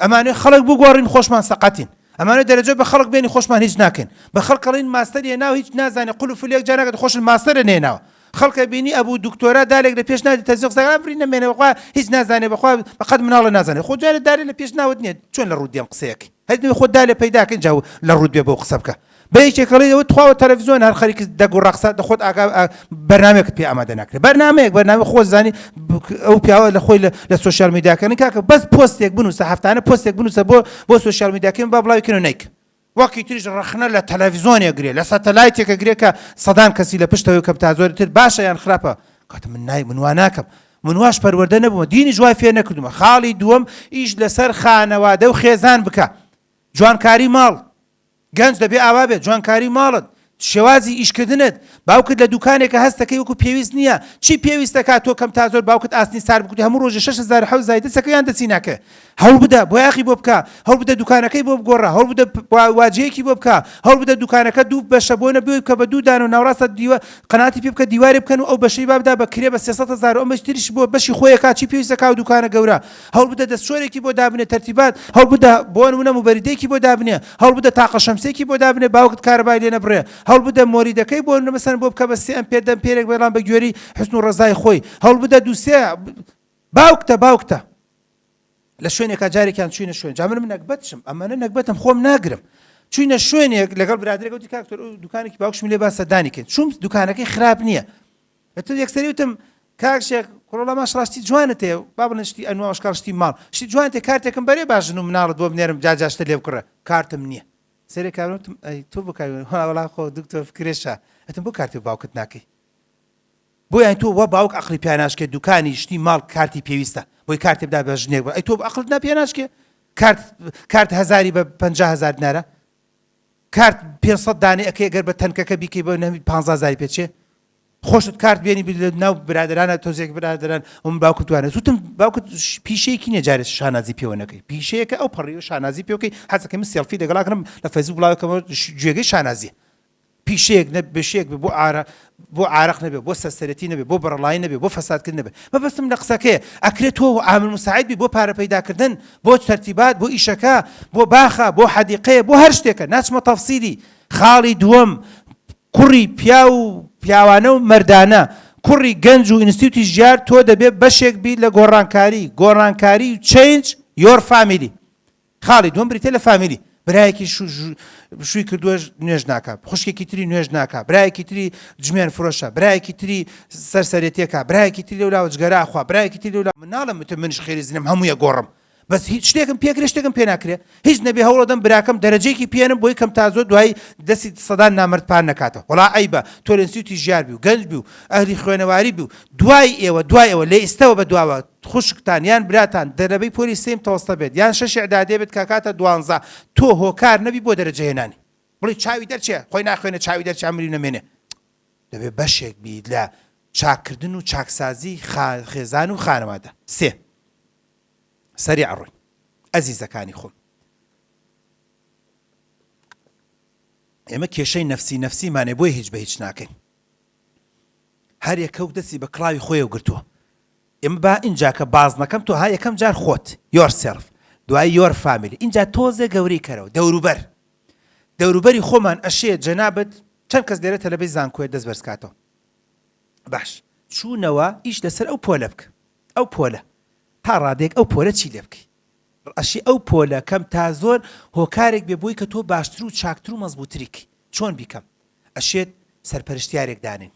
ئەمانەوێ خەڵک بگۆڕین خۆشمان سەقەتین ئەمانەوێ دەرەجە بە خەڵک بێنین خۆشمان هیچ ناکەین بە خەڵک ئەڵێین ماستەری هێناوە هیچ نازانێ قول و فلێک جا ناکات خۆشت ماستەرە نێناوە خەڵکە بینی ئەبوو دکتۆرا دالێک لە پێش نادی تەزیق زاگا ئەمری نەمێنێ بەخوا هیچ نازانێ بەخوا بەقەد مناڵە نازانێ خۆ جارێ دالێ لە پێش ناوت نییە چۆن لە ڕووت دێم قسەیەکەی هەر نەبێ خۆت دالێ پەیدا کەین جا لە ڕووت بێ بەو قسە بکە بە یەکێک ئەڵێی ئەوە تخواوە تەلەفزیۆن هەر خەریکی دەگ و ڕەقسە دە خۆت ئاگا بەرنامەیەکت پێ ئامادە ناکرێ بەرنامەیەک بەرنامە خۆت زانی ئەو پیاوە لە خۆی لە سۆشیال میدیاکانی کاکە بەس پۆستێک بنووسە هەفتانە پۆستێک بنووسە بۆ بۆ سۆشیال میدیاکەی با بڵاوی کەن و نەیک وەکی تریش ڕەخنە لە تەلەفزیۆنێک گرێ لە سەتەلایتێکە گرێ کە سەدان کەسی لە پشتەوەی کەم تا زۆر تر باشە یان خراپە کاتە من نای من وا ناکەم من واش پەروەردە نەبوومە دینیش وای فێر نەکردومە خاڵی دووەم ئیش لەسەر خانەوادە و خێزان بکە جوانکاری ماڵ گەنج دەبێ ئاوا بێت، جوانکاری ماڵت، شێوازی ئیشکردنت، باوکت لە دوکانێکە هەست دەکەی وەکو پێویست نییە، چی پێویست دەکات تۆ کەم تا زۆر باوکت ئاسنی سارد بکوتی هەموو ڕۆژێ 6000 و 7000 دەچەکە یان دەچی ناکە هەوڵ بدە بۆیاخی بۆ بکە هەوڵ بدە دوکانەکەی بۆ بگۆڕە هەوڵ بدە واجەیەکی بۆ بکە هەوڵ بدە دوکانەکە دوو بەشە بۆ نە بۆی بکە بە دوو دانە و ناوەڕاستە دیوە قەناعەتی پێ بکە دیوارێ بکەن و ئەو بەشەی با بدا بە کرێ بە 300 هەزار و ئەم بەش تریش بۆ بەشی خۆی ئەکا چی پێویست دەکا و دوکانە گەورە هەوڵ بدە دەستشۆرێکی بۆ دابنێ تەرتیبات هەوڵ بدە بۆ نمونە موبەریدەیەکی بۆ دابنێ هەوڵ بدە تاقە شەمسێکی بۆ دابنێ باوکت کارەبای لێ نەبڕێ هەوڵ بدە مۆلیدەکەی بۆ نمونە مەسەلەن بۆ بکە بە سێ ئەمپێر دە ئەمپێرێک بەڵام بە گوێرەی حوسن و ڕەزای خۆی هەوڵ بدە دوو سێ باوکتە باوکتە لە شوێنێکا جارێکیان چوینە شوێن جا من من نەگبەتشم ئەمەنە نەگبەتم خۆم ناگرم چوینە شوێنێک لەگەڵ برادرێک وتی کاک دکتۆر ئەو دوکانێکی باوکشم لێ با سەردانی کەین چووم دوکانەکەی خراپ نییە ئەتر یەکسەری وتم کاک شێخ کوڕەڵا ماشەڵا شتی جوانت هەیە با بڵێن شتی ئەنوا ئەشکال شتی ماڵ شتی جوانت هەیە کارتێکم بەرێ با ژن و مناڵت بۆ بنێرم جا جا شتە لێ بکڕە کارتم نییە سەیرێ کارم وتم ئەی تۆ بۆ کاری وەڵا خۆ دکتۆر فکرێشە ئەتم بۆ کارتی باوکت ناکەی بۆ یانی تۆ وا باوک عەقڵی پیا ناشکێ دوکانی شتی ماڵ کارتی پێویستە بۆی کارتێ بدا بە ژنێک ئەی تۆ عەقڵت نا پیا ناشکێ کارت کارت هەزاری بە 50 هەزار دینارە کارت 500 دانەی ئەکەی گەر بە تەنکەکە بیکەی بە نەمی 15 هەزاری پێ چێ خۆشت کارت بێنی لە ناو برادەرانە تۆزێک برادەران ئەم باوکت وانە وتم باوکت پیشەیەکی نییە جارێ شانازی پێوە نەکەی پیشەیەکە ئەو پەڕی و شانازی پێوکەی حەزەکەی من سێڵفی لەگەڵا کردم لە فەیسبوک بڵاوکەمەوە جێگەی شانازیە پیشەیەک نە بەشێک بێ بۆ ئارە بۆ عارەق نەبێ بۆ سەرسەرێتی نەبێ بۆ بەڕەڵایی نەبێ بۆ فەسادکردن نەبێ مەبەستم لە قسەکەیە ئەکرێ تۆ عامل مساعد بی بۆ پارە پەیداکردن بۆ تەرتیبات بۆ ئیشەکە بۆ باخە بۆ حەدیقەیە بۆ هەر شتێکە ناچمە تەفسیلی خاڵی دووەم کوڕی پیاو و پیاوانە و مەردانە. کوڕی گەنج و ئینستیوتی ژیار تۆ دەبێ بەشێک بیت لە گۆڕانکاری، گۆڕانکاری change your family. خاڵی دووەم بریتیە لە family، برایەکی شووی کردووە نوێژ ناکا، خوشکێکی تری نوێژ ناکا، برایەکی تری جمێن فرۆشە، برایەکی تری سەر سەرێتیەکە، برایەکی تری لەولاوە جگەرە ئەخوا، برایەکی تری لەولا مناڵم وتم منیش خێری زنم هەموویە گۆڕم بەس هیچ شتێکم پێکرێ شتێکم پێ ناکرێ هیچ نەبێ هەوڵەدەم براکەم دەرەجەیەکی پێنم بۆی کەم تا زۆر دوایی دەستی سەدان نامەرد پان نەکاتەوە وەڵا عەیبە تۆ لە ئینستیوتی ژیار بی و گەنج بی و ئەهلی خوێنەواری بی و دوای ئێوە دوای ئەوە لە ئیستەوە بە دواوە خوشکتان یان براتان دەرەبەی پۆلی سێیم تەوەستە بێت یان شەشی ئیعدادیە بێت کە ئەکاتە دوانزە تۆ هۆکار نەبی بۆ دەرەجە هێنانی بڵێی چاوی دەرچێ خۆی ناخوێنێ چاوی دەرچێ عەمری نەمێنێ دەبێ بەشێک بیت لە چاککردن و چاکسازی خێزان و خانەوادە سێ سەریع ڕۆین ئەزیزەکانی خۆم ئێمە کێشەی نەفسی نەفسیمانێ بۆیە هیچ بە هیچ ناکەین هەر یەکە و دەستی بە کڵاوی خۆیەوە گرتووە ئێمە با ئینجا کە بازنەکەم تۆ ها یەکەم جار خۆت yourself دوایی your family ئینجا تۆزێ گەورەی کەرەوە دەوروبەر دەوروبەری خۆمان ئەشێ جەنابت چەند کەس لێرە تەلەبەی زانکۆیە دەست بەرز کاتەوە باش چوونەوە ئیش لەسەر ئەو پۆلە بکە ئەو پۆلە تا ڕادەیەک ئەو پۆلە چی لێ بکەی ئەشی ئەو پۆلە کەم تا زۆر هۆکارێک بێ بۆی کە تۆ باشتر و چاکتر و مەزبووتری کەی چۆن بیکەم ئەشێت سەرپەرشتیارێک دانێین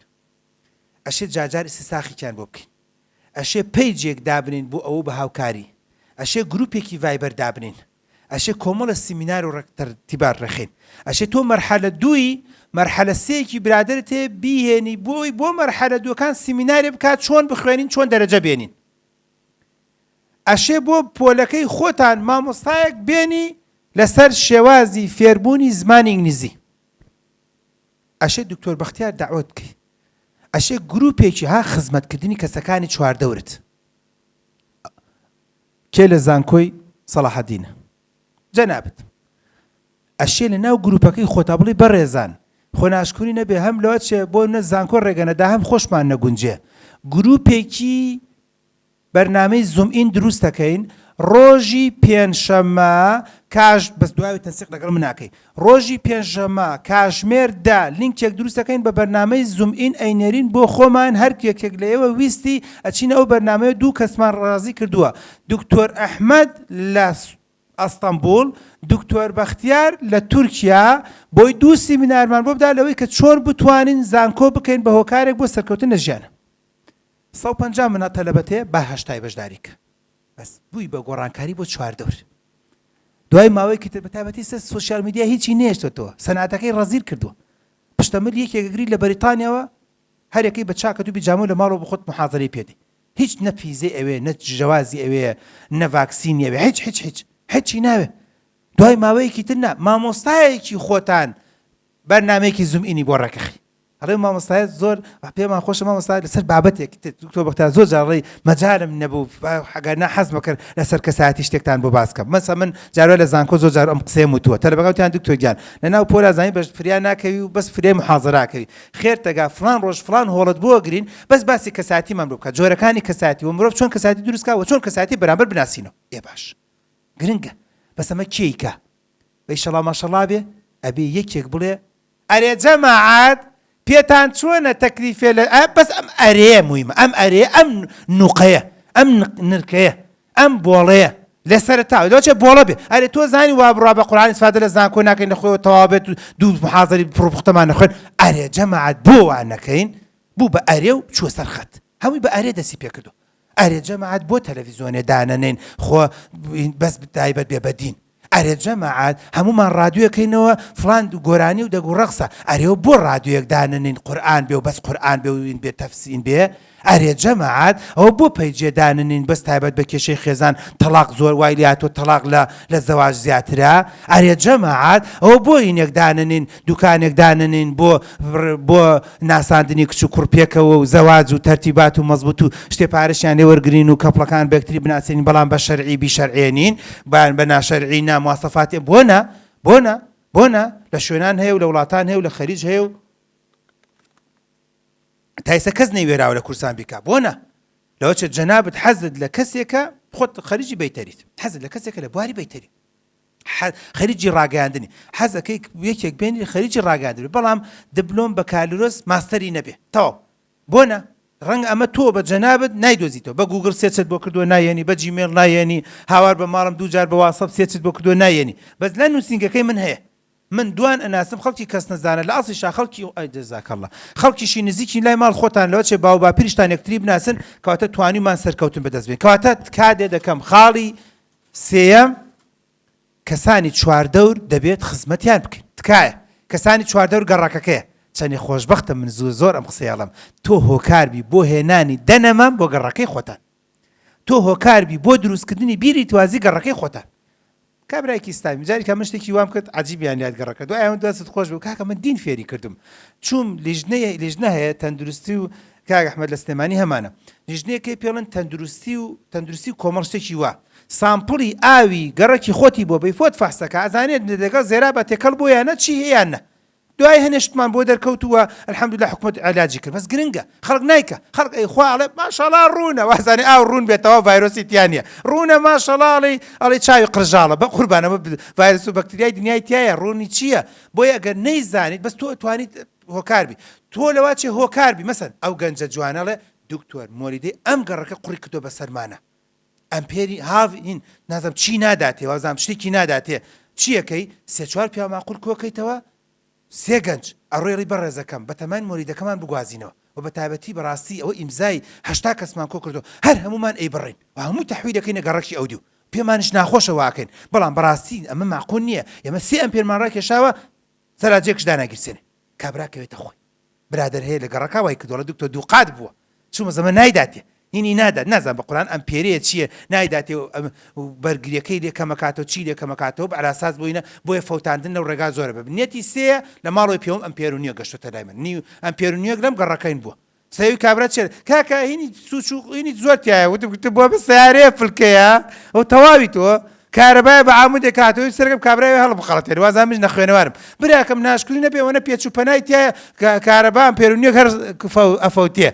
ئەشێ جارجار ئیستساخێکیان بۆ بکەین ئەشێ پەیجێک دابنێین بۆ ئەوە بە هاوکاری ئەشێ گروپێکی ڤایبەر دابنێین ئەشێ کۆمەڵە سیمینار و تەرتیبات ڕێکخەین ئەشێ تۆ مەرحەلە دووی مەرحەلە سێیەکی برادەرت هەیە بیهێنی بۆی بۆ مەرحەلە دووەکان سیمینارێ بکات چۆن بخوێنین چۆن دەرەجە بێنین ئەشێ بۆ پۆلەکەی خۆتان مامۆستایەک بێنی لەسەر شێوازی فێربوونی زمانی ئینگلیزی ئەشێ دکتۆر بەختیار دەعوەت بکەی ئەشێ گروپێکی ها خزمەتکردنی کەسەکانی چواردەورت کێ لە زانکۆی سەڵاحەدینە جەنابت ئەشێ لە ناو گروپەکەی خۆتا بڵی بەڕێزان خۆ ناشکوری نەبێ هەم لەوە چێ بۆ نە زانکۆ ڕێگە نەدا هەم خۆشمان نەگونجێ گروپێکی بەرنامەی Zoom in دروست دەکەین ڕۆژی پێنجشەممە کاژ بەس دوای تەنسیق لەگەڵ من ناکەی ڕۆژی پێنجشەممە کاژمێر دە لینکێک دروست دەکەین بە بەرنامەی Zoom in ئەینێرین بۆ خۆمان هەر یەکێک لە ئێوە ویستی ئەچینە ئەو بەرنامەیە دوو کەسمان ڕازی کردووە دکتۆر ئەحمەد لە ئەستەنبوڵ دکتۆر بەختیار لە تورکیا بۆی دوو سیمینارمان بۆ بدا لەوەی کە چۆن بتوانین زانکۆ بکەین بە هۆکارێک بۆ سەرکەوتن لە ژیان. 150 منە تەلەبەت هەیە با هەشتای بەشداری کە بەس بووی بە گۆڕانکاری بۆ چواردەور دوای ماوەیەکی تر بەتایبەتی سەر social media هیچی نێشتێتەوە سەناتەکەی ڕەزیل کردووە پشتەمل یەکێک گری لە بەریتانیاوە هەرەکەی بە چاکەت و بیجامە لە ماڵەوە بخۆت محازەرەی پێدەی هیچ نە فیزەی ئەوێ نە جەوازی ئەوێ نە ڤاکسینی ئەوێ هیچ هیچ هیچ هیچی ناوێ دوای ماوەیەکی تر نا مامۆستایەکی خۆتان بەرنامەیەکی Zoom in ی بۆ ڕێکەخی ئەڵێ مامۆستایە زۆر پێمان خۆشە مامۆستا لەسەر بابەتێک دکتۆر بەختیار زۆر جار ڕێی مەجالم نەبوو ئەگەر نا حەزم کرد لەسەر کەسایەتی شتێکتان بۆ باس کەم مەسە من جارە لە زانکۆ زۆر جار ئەم قسەیەم وتووە تەلەبەکان وتیان دکتۆر گیان لەناو پۆلا زانی بەش فریا ناکەوی و بەس فریای محازەراکەوی خێرتەگا فڵان ڕۆژ فڵان هۆڵت بۆ گرین بەس باسی کەسایەتیمان بۆ بکە جۆرەکانی کەسایەتی و مرۆڤ چۆن کەسایەتی دروست کا و چۆن کەسایەتی بەرامبەر بناسینەوە ئێ باش گرنگە بەس ئەمە کێی کا بەیشەڵا ماشەڵا بێ ئەبێ یەکێک بڵێ ئەرێ جەماعەت پێتان چۆنە تەکلیفێ لە ئە بەس ئەم ئەرێیە مویمە ئەم ئەرێ ئەم نوقەیە ئەم نرکەیە ئەم بۆڵەیە لە سەرەتاوە لەوە چێ بۆڵە بێ ئەرێ تۆ زانی وا بڕوا بە قورئان ئیسفادە لە زانکۆ ناکەین لە خۆیەوە تەواو بێت و دوو محازەری پڕوپوختەمان نەخوێن ئەرێ جەماعەت بۆ وا نەکەین بوو بە ئەرێ و چووە سەر خەت هەمووی بە ئەرێ دەستی پێکردو ئەرێ جەماعەت بۆ تەلەفیزۆنێ دانەنێین خۆ بەس تایبەت بێ بە دین ئەرێ جەماعەت هەموومان ڕادیۆکەینەوە فڵان گۆرانی و دەگ و ڕەقسە ئەرێ بۆ ڕادیۆیەک دانەنێین قورئان بێ و بەس قورئان بێ و این بێ تەفسین بێ ئەرێ جەماعەت ئەوە بۆ پەیجێ دانەنێین بەس تایبەت بە کێشەی خێزان تەڵاق زۆر وای لێهاتووە تەڵاق لە لە زەواج زیاترە ئەرێ جەماعەت ئەوە بۆ ئینێک دانەنێین دوکانێک دانەنێین بۆ بۆ ناساندنی کچ و کوڕ پێکەوە و زەواج و تەرتیبات و مەزبوت و شتێ پارەشیان لێ وەرگرین و couple ەکان بەیەکتری بناسێنین بەڵام بە شەرعی بیشەرعێنین بان بە ناشەرعی نا مواسەفاتی بۆ نا بۆ نا بۆ نا لە شوێنان هەیە و لە وڵاتان هەیە و لە خەلیج هەیە و تایسە کەس نەیوێراوە لە کوردستان بیکا بۆ نا لەوە چێت جەنابت حەزت لە کەسێکە خۆت خەریجی بەیتەریت حەزت لە کەسێکە لە بواری بەیتەری خەریکی ڕاگەیاندنی حەزەکەی یەکێک بێنی خەریکی ڕاگەیاندن بەڵام دبلۆم بەکالورۆس ماستەری نەبێ تەواو بۆ نا؟ ڕەنگە ئەمە تۆ بە جەنابت نایدۆزیتەوە بە گوگڵ search ت بۆ کردووە نایەنی بە جیمێڵ نایەنی هاوار بە ماڵم دووجار بە واتسئەپ search ت بۆ کردووە نایەنی بەس لە نووسینگەکەی من هەیە من دوان ئەناسم خەڵکی کەسنەزانە لە ئەسڵیشا خەڵکی ئای جزاک اللە خەڵکیشی نزیکین لای ماڵ خۆتان لەوە چێ باو باپیریشتان یەکتری بناسن کەواتە توانیومان سەرکەوتن بەدەست بێن کەواتە تکا لێ دەکەم خاڵی سێیەم کەسانی چواردەور دەبێت خزمەتیان بکەین تکایە کەسانی چواردەور گەڕەکەکەیە چەنێ خۆشبەختم من زوو زۆر ئەم قسەیە ئەڵێم تۆ هۆکار بی بۆ هێنانی دە نەمام بۆ گەڕەکەی خۆتان تۆ هۆکار بی بۆ دروستکردنی بیری توازی گەڕەکەی خۆتان. کابرایەکی ئیسلامی جارێکا من شتێکی وام کرد عەجیبیان لات گەڕەکە دوای ئەوە دەستت خۆش بوو کاکە من دین فێری کردم چووم لیژنەیە لیژنە هەیە تەندروستی و کاک ئەحمەد لە سلێمانی هەمانە لیژنەیەکەی پێڵن تەندروستی و تەندروستی و کۆمەڵ شتێکی وا sample ی ئاوی گەڕەکی خۆتی بۆ بەی فۆت فەحسەکە ئەزانێت لەگەڵ زێرا بە تێکەڵ بۆ یان نە چی هەیە یان نە دوای هەنێ شتمان بۆ دەرکەوت و الحمدللە حکومەت عیلاجی کرد بەس گرنگە خەڵک نایکا خەڵک ئەی خوا ئەڵێ ماشەڵا ڕوونە وازانێ ئاو ڕوون بێتەوە ڤایرۆسی تیا نییە ڕوونە ماشەڵا ئەڵێ ئەڵێ چاوی قرژاڵە بە قوربانەوە ڤایرۆس و بەکتریای دنیای تایە ڕوونی چییە بۆیە ئەگەر نەیزانیت بەس تۆ توانیت هۆکار بی تۆ لەوا چێ هۆکار بی مەسەن ئەو گەنجە جوانە ئەڵێ دکتۆر مۆلیدەی ئەم گەڕەکە قوڕی کردووە بەسەرمانە ئەمپێری هاڤ هین نازم چی ناداتێ وازام شتێکی ناداتێ چیەکەی سێ چوار پیاو ماقول کۆکەیتەوە سێ گەنج ئەڕۆی ڕی بەڕێزەکەم بەتەماین مۆلیدەکەمان بگوازینەوە و بەتایبەتی بەڕاستی ئەوە ئیمزای 80 کەسمان کۆ کردو هەر هەمومان ئەیبڕین و هەموو تەحویلەکەینە گەڕەکی ئەودیو پێمانیش ناخۆشە واکەین بەڵام بەڕاستی ئەمە ماقول نییە ئێمە سێ ئەمپێرمان ڕاکێشاوە سەراجێکش داناگیرسێنێ کابرا کەوێتە خۆی برادەر هەیە لە گەڕەکا وای کردوە ئەڵێ دکتۆر دووقات بووە چومە زەمە نایداتێ هینی نادات نازانم بە قورئان ئەم پێرەیە چییە نایداتێ و بەرگریەکەی لێ کەمەکاتەوە چی لێ کەمەکاتەوە بە ئەلاساس بۆینە بۆیە فەوتاندن لەو ڕێگا زۆرە بە نیەتی سێیە لە ماڵەوەی پێوم ئەم پێر و نیە گەشتۆتە لای من نیو ئەم پێر و نیەک لەم گەڕەکەین بووە سەیوی کابرا چێ کاکە هینی سوچ و هینی زۆر تایە وتم گوتم بۆ بە سیارەیە فلکەیە ئەو تەواوی تۆ کارەبایە بە عامودێک هاتەوە سەرەکەم کابرای هەڵ بخەڵەتێن وازان منش نەخوێنەوارم براکەم ناشکری نەبێ وەنە پێچ و پەنای تایە کارەبام پێرونیەک هەر ئەفەوتێ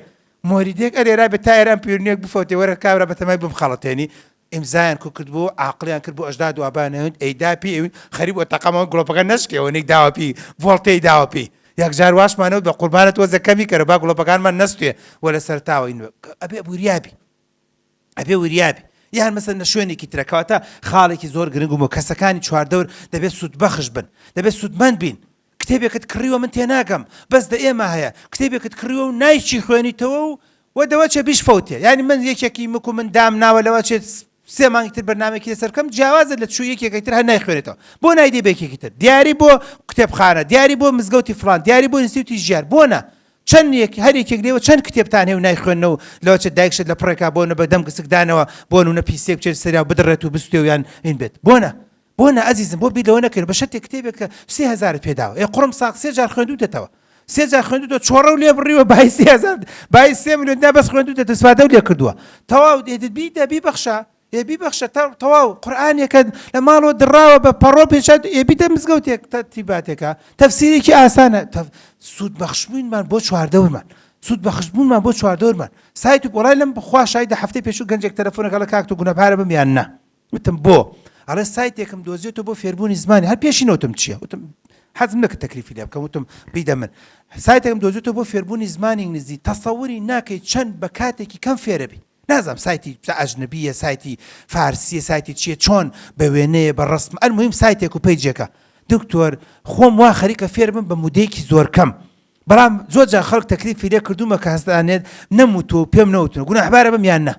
مۆریدێک ئەرێرا بێ تا ئێران پێرونیەک بفەوتێ وەرە کابرا بەتەمای بمخەڵەتێنی ئیمزایان کو کردبوو عاقڵیان کرد بۆ ئەژداد و ئابایان ئەوێن ئەی دا پێی ئەوین خەریک بوو تەقەمەوە گڵۆپەکە نەشکێ ئەوەنەی داوە پێی ڤۆڵتەی داوە پێی یەکجار واشمانەوە بە قوربانە تۆزە کەمی کەرە با گڵۆپەکانمان نەستێ و لە سەرتاوە ئەبێ وریابی ئەبێ وریابی یان مەسەن لە شوێنێکی ترە کەواتە خاڵێکی زۆر گرنگ و کەسەکانی چواردەور دەبێت سوودبەخش بن دەبێت سوودمەند بین کتێبێکت کڕیوە من تێناگەم بەس دە ئێمە هەیە کتێبێکت کڕیوە و نایچی خوێنیتەوە و و دەوەچێ بیشفەوتێ یانی من یەکێکی مک و من دام ناوە لەوەچێت سێ مانگی تر بەرنامەیەکی لەسەر بکەم جیاوازە لە چوو یەکێکی تر هەر نایخوێنێتەوە بۆ نایدەی بە یەکێکی تر دیاری بۆ کتێبخانە دیاری بۆ مزگەوتی فڵان دیاری بۆ ئینستیتوتی ژیار بۆ نا چەند یەک هەر یەکێک لێوە چەند کتێبتان هەیە و نایخوێننەوە لەوەچێت دایکشت لە پڕێکا بۆ نە بە دەم گسکدانەوە بۆ نونە پیسێک بچێت سەریا و بدڕێت و بسوتێ و یان این بێت بۆ نا بۆ نا ئەزیزم بۆ بیر لەوە نەکەین بە شەرتێک کتێبێک کە سێ هەزارت پێ داوە ئێ قوڕم ساغ سێ جار خوێندووتەتەوە سێ جار خوێندووتەوە چۆڕە و لێ بڕیوە بای سێ هەزار بای سێ ملیۆن دا بەس خوێندووتەتە ئیسفادە و لێ کردووە تەواو ئێ بیدە بیبەخشە ئێ بیبەخشە تەواو قورئانێکە لە ماڵەوە دڕاوە بە پەڕۆ پێچات ئێ بیدە مزگەوتێک تەرتیباتێکە تەفسیرێکی ئاسانە سوود بەخشبووینمان بۆ چواردەورمان سوود بەخشبوونمان بۆ چواردەورمان سایت و وەڵای لەم خوا شایدە هەفتەی پێشوو گەنجێک تەلەفۆنەکە لە کاک تۆ گونەبارە بم یان نا وتم بۆ؟ ئەڵێ سایتێکم دۆزیەتەوە بۆ فێربوونی زمانی هەر پێشی نەوتم چییە وتم حەزم نەکرد تەکلیفی لێ بکەم وتم بیدە من سایتێکم دۆزیەتەوە بۆ فێربوونی زمانی ئینگلیزی تەسەوری ناکەی چەند بە کاتێکی کەم فێرەبی نازانم سایتی ئەجنبیە سایتی فارسیە سایتی چییە چۆن بە وێنەیە بە ڕسم ئەلموهیم سایتێک و page ێکە دکتۆر خۆم وا خەریکە فێر بم بە مودەیەکی زۆر کەم بەڵام زۆر جار خەڵک تەکلیفی لێ کردوومە کە هەستانێت نەموتووە و پێم نەوتون گوناحبارە بم یان نا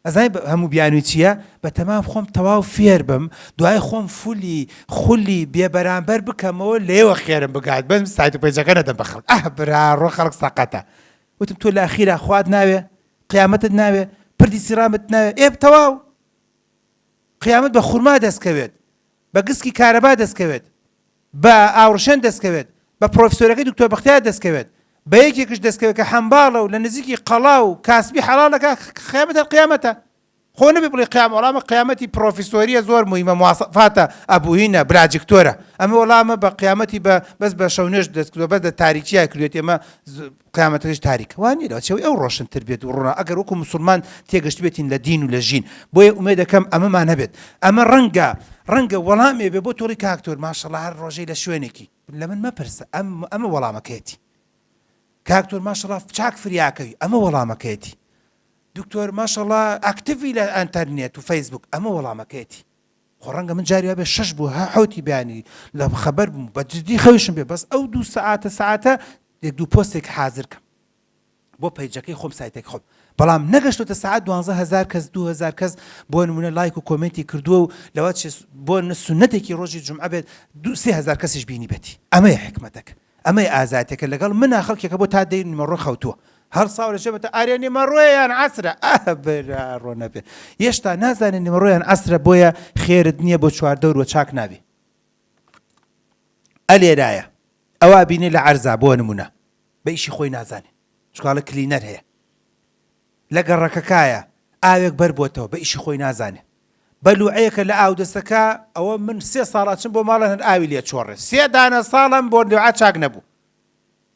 ئەزانی هەموو بیانوی چیە؟ بەتەمام خۆم تەواو فێر بم دوای خۆم فولی خولی بێ بەرامبەر بکەمەوە لێوە خێرم بگات بەس سایت و page ەکە نەدەم بە خەڵک ئەه برا ڕۆ خەڵک سەقەتە وتم تۆ لە ئەخیرا خوات ناوێ قیامەتت ناوێ پردی سیڕامت ناوێ ئێ تەواو قیامەت بە خورما دەستکەوێت بە گسکی کارەبا دەستکەوێت بە ئاوڕشێن دەستکەوێت، بە پڕۆفیسۆرەکەی دکتۆر بەختیار دەستکەوێت، بە یەکێکش دەستکەوێت کە حەمباڵە و لە نزیکی قەڵا و کاسبی حەڵاڵ دەکات، قیامەت هەر قیامەتە. خۆ نەبێ بڵێی قیام وەڵا ئەمە قیامەتی پڕۆفیسۆرییە زۆر موهیمە مواسەفاتە ئەبوهینە بلاجکتۆرە ئەمە وەڵا ئەمە بە قیامەتی بە بەس بە شەونوێژ دەستکردوە بەس لە تاریکییا کردوێتی ئەمە قیامەتەکەش تاریکە وا نیە لەوە چێوەی ئەو ڕۆشنتر بێت و ڕوونە ئەگەر وەکو موسڵمان تێگەشتبێتین لە دین و لە ژین بۆیە ئومێدەکەم ئەمەمان هەبێت ئەمە ڕەنگە ڕەنگە وەڵامێ بێ بۆ تۆڵی کاک تۆر ماشەڵا هەر ڕۆژەی لە شوێنێکی لە من مەپرسە ئەم ئەمە وەڵامەکەیەتی. کاک دکتۆر ماشەڵا چاک فریاکەوی ئەمە وەڵامەکەیەتی. دکتۆر ماشەڵا ئەکتیڤی لە ئەنتەرنێت و فەیسبوک ئەمە وەڵامەکەیەتی. خۆ ڕەنگە من جاری وابێ شەش بۆ حەوتی بەیانی لە خەبەر بووم بە جدی خەویشم بێ بەس ئەو دوو سەعاتە سەعاتە یەک دوو پۆستێک حازر کەم بۆ پەیجەکەی خۆم سایتێک خۆم بەڵام نەگەشتۆتە سەعات 12000 کەس 2000 کەس بۆ نمونە لایک و کۆمێنتی کردووە و لەوە بۆ سونەتێکی ڕۆژی جومعە بێت دو 3000 کەسیش بینی بێتی ئەمەیە حکمەتەکە ئەمەی ئازایەتێکە لەگەڵ منا خەڵکێکە بۆ تا دەی نیمەڕۆ خەوتووە هەڵساوە لە جێبەتە ئارێ نیمەڕۆیە یان عەسرە ئاه برا ڕۆ نەبێ یێشتا نازانێ نیمەڕۆ یان عەسرە بۆیە خێرت نییە بۆ چواردەور وە چاک نابی ئەلێرایە ئەوا بینێ لە عەرزا بۆ نمونە بە ئیشی خۆی نازانێ چکاڵە cleaner هەیە لە گەڕەکەکایە ئاوێک بەر بۆتەوە بە ئیشی خۆی نازانێ بەلوعەیەکە لە ئاودەسەکە ئەوە من سێ ساڵ ئەچم بۆ ماڵە هەر ئاوی لێ چۆڕێ سێ دانە ساڵم بۆ لوعە چاک نەبوو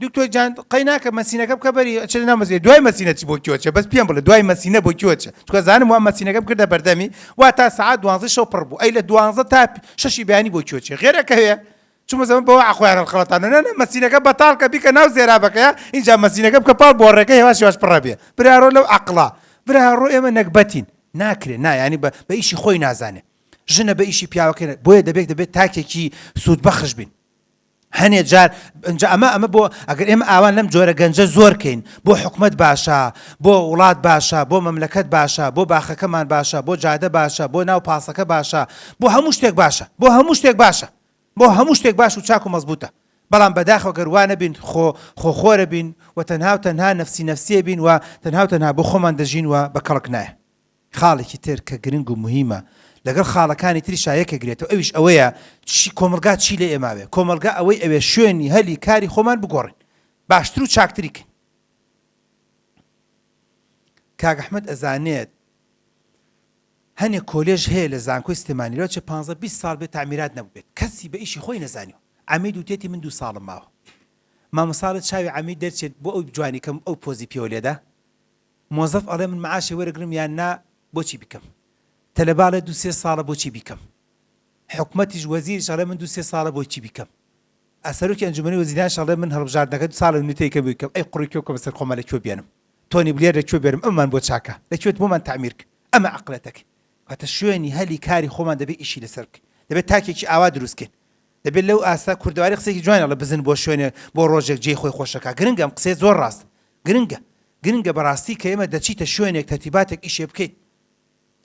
دکتۆر جان قەی ناکە مەسینەکە بکە بەری ئەچێتە ناو مەسینە دوای مەسینە چی بۆ کوێ چێ بەس پێم بڵێ دوای مەسینە بۆ کوێ چێ چونکە زانم وا مەسینەکەم کردە بەردەمی وا تا سەعات دوانزەی شەو پڕ بوو ئەی لە دوانزە تا شەشی بەیانی بۆ کوێ چێ غێرەکەوێ چومە زەمە بەوە عەقڵیان هەڵخەڵەتاندوە نا نا مەسینەکە بەتاڵ کە بیکە ناو زێرابەکەیا ئینجا مەسینەکە بکە پاڵ بۆڕێکە هێواش هێواش پڕە بێ براڕۆ لەو عەقڵە براڕۆ ئێمە نەگبەتین ناکرێ نا یانی بە بە ئیشی خۆی نازانێ ژنە بە ئیشی پیاوەکەی بۆیە دەبێت دەبێت تاکێکی سوودبەخش بین هەنێ جار ئینجا ئەمە ئەمە بۆ ئەگەر ئێمە ئاوان لەم جۆرە گەنجە زۆر کەین بۆ حکومەت باشە بۆ وڵات باشە بۆ مەملەکەت باشە بۆ باخەکەمان باشە بۆ جادە باشە بۆ ناو پاسەکە باشە بۆ هەموو شتێک باشە بۆ هەموو شتێک باشە بۆ هەموو شتێک باش و چاک و مەزبوتە بەڵام بەداخەوە گەر وا نەبین خۆ خۆ خۆرە بین و تەنها و تەنها نەفسی نەفسیە بین و تەنها و تەنها بۆ خۆمان دەژین و بە کەڵک نایە. خاڵێکی تر کە گرنگ و موهیمە لەگەڵ خاڵەکانی تریشا یەکەگرێتەوە ئەویش ئەوەیە چی کۆمەڵگا چی لە ئێمە ئەوێ؟ کۆمەڵگا ئەوەی ئەوێ شوێنی هەلی کاری خۆمان بگۆڕین باشتر و چاکتری کەین. کاک ئەحمەد ئەزانێت هەنێ کۆلێژ هەیە لە زانکۆی سلێمانی لەوەچێ پانزە 20 ساڵ بێ تەعمیرات نەبووبێت کەسی بە ئیشی خۆی نەزانیوە عەمید وتێتی من دوو ساڵم ماوە مامۆستا ئەڵێ چاوی عەمید دەرچێت بۆ ئەو جوانی کەم ئەو پۆزی پێوە لێدا مۆزەف ئەڵێ من معاشێ وەرەگرم یان نا بۆچی بیکەم تەلەبە ئەڵێ دوو سێ ساڵە بۆچی بیکەم حکومەتیش وەزیریش ئەڵێ من دوو سێ ساڵە بۆچی بیکەم ئە سەرۆکی ئەنجومەنی وەزیرانیش ئەڵێ من هەڵبژاردنەکە دوو ساڵە نوتەی کەم بیکەم ئەی قوڕی کوێ بکەمە سەر خۆمان لە کوێ بێنم تۆنی بلێر لە کوێ بێنم ئەمەمان بۆ چاکە لە کوێت بۆمان تەعمیر کە ئەمە عەقڵێتەکەی واتە شوێنی هەلی کاری خۆمان دەبێ ئیشی لەسەر بکەین دەبێت تاکێکی ئاوا دروست کەین دەبێت لەو ئاستە کوردەواری قسەیەکی جوانی ئەڵێ بزن بۆ شوێنێ بۆ ڕۆژێک جێی خۆی خۆشەکا گرنگە ئەم قسەیە زۆر ڕاستە گرنگە گرنگە بەڕاستی کە ئێمە دەچیتە شوێنێک تەرتیباتێک ئیشێ بکەیت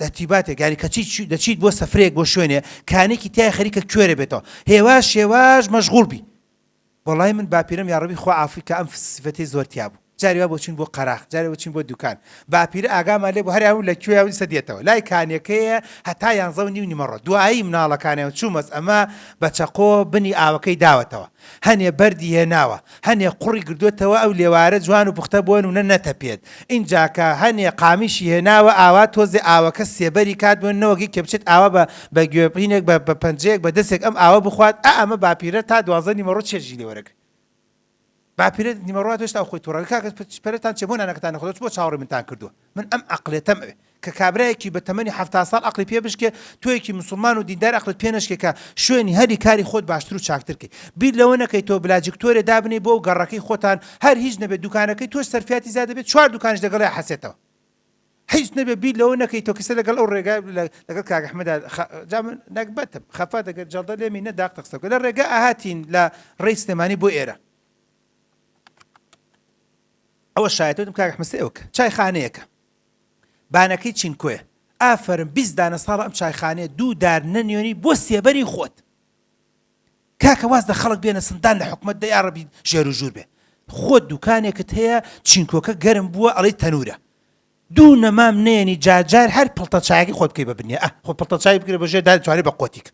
تەرتیباتێک یانی کە چی دەچیت بۆ سەفرەیەک بۆ شوێنێ کانێکی تای خەریکە کوێرە بێتەوە هێواش هێواش مەشغوڵ بی وەڵای من باپیرەم یاڕەبی خوا عافوی کا ئەم سیفەتەی زۆر تیا بوو جاری وا بۆ چوین بۆ قەراخ جارێ بۆ چوین بۆ دوکان باپیرە ئاگامان لێ بوو هەر یاو لە کوێیا و ئیسە دێتەوە لای کانیەکەیە هەتا یانزە و نیو نیمەڕۆ دوایی مناڵەکانیان چوومەس ئەمە بە چەقۆ بنی ئاوەکەی داوەتەوە هەنێ بەردی هێناوە هەنێ قوڕی گردۆتەوە ئەو لێوارە جوان و پوختە بۆن و نە نەتەپێت ئینجا کە هەنێ قامیشی هێناوە ئاوا تۆزێ ئاوەکە سێبەری کات بۆ نەوەک یەکێ بچێت ئاوا بە بە گوێ هینێک بە بە پەنجەیەک بە دەسێک ئەم ئاوە بخوات ئا ئەمە باپیرە تا دوانزە نیمەڕۆ چێژی لێ وەرەگرێ باپیرە نیمەڕۆ هات هێشتا ئەو خۆی توڕە کاکە پەرەتان چیە بۆ نانەکەتان نەخواردوە بۆ چاوەڕێی منتان کردووە من ئەم عەقڵێتەم ئەوێ کە کابرایەکی بە تەمەنی 70 ساڵ عەقڵی پێ بشکێ تۆیەکی مسوڵمان و دیندار عەقڵت پێ نەشکێ کە شوێنی هەلی کاری خۆت باشتر و چاکتر کەی بیر لەوە نەکەی تۆ بلاجکتۆرێ دابنێی بۆ گەڕەکەی خۆتان هەر هیچ نەبێت دوکانەکەی تۆش سەرفیاتی زیاد دەبێت چوار دوکانیش لەگەڵیا حەسێتەوە هیچ نەبێ بیر لەوە نەکەی تۆ کەسە لەگەڵ ئەو ڕێگا لەگەڵ کاک ئەحمەدا جا من نەگبەتم خەفەت ئەگەر جەڵدە لێمی نە داق قسە بکە لە ڕێگا ئەهاتین لە ڕێی سلێمانی بۆ ئێرە ئەوە شایەتە وتم کاک ئەحمەد سێوەکە چایخانەیەکە بانەکەی چینکۆیە ئافەرم 20 دانە ساڵە ئەم چایخانەیە دوو دار نەنیۆنی بۆ سێبەری خۆت کاکە واز لە خەڵک بێنە سندان لە حکومەت دە یاڕەبی ژێر و ژوور بێ خۆت دوکانێکت هەیە چینکۆکە گەرم بووە ئەڵێی تەنورە دوو نەمام نێنی جارجار هەر پڵتە چایەکەی خۆت بکەی بە بنیە ئە خۆ پڵتە چای بکرێ بە ژێر دار توانێ بە قۆتیک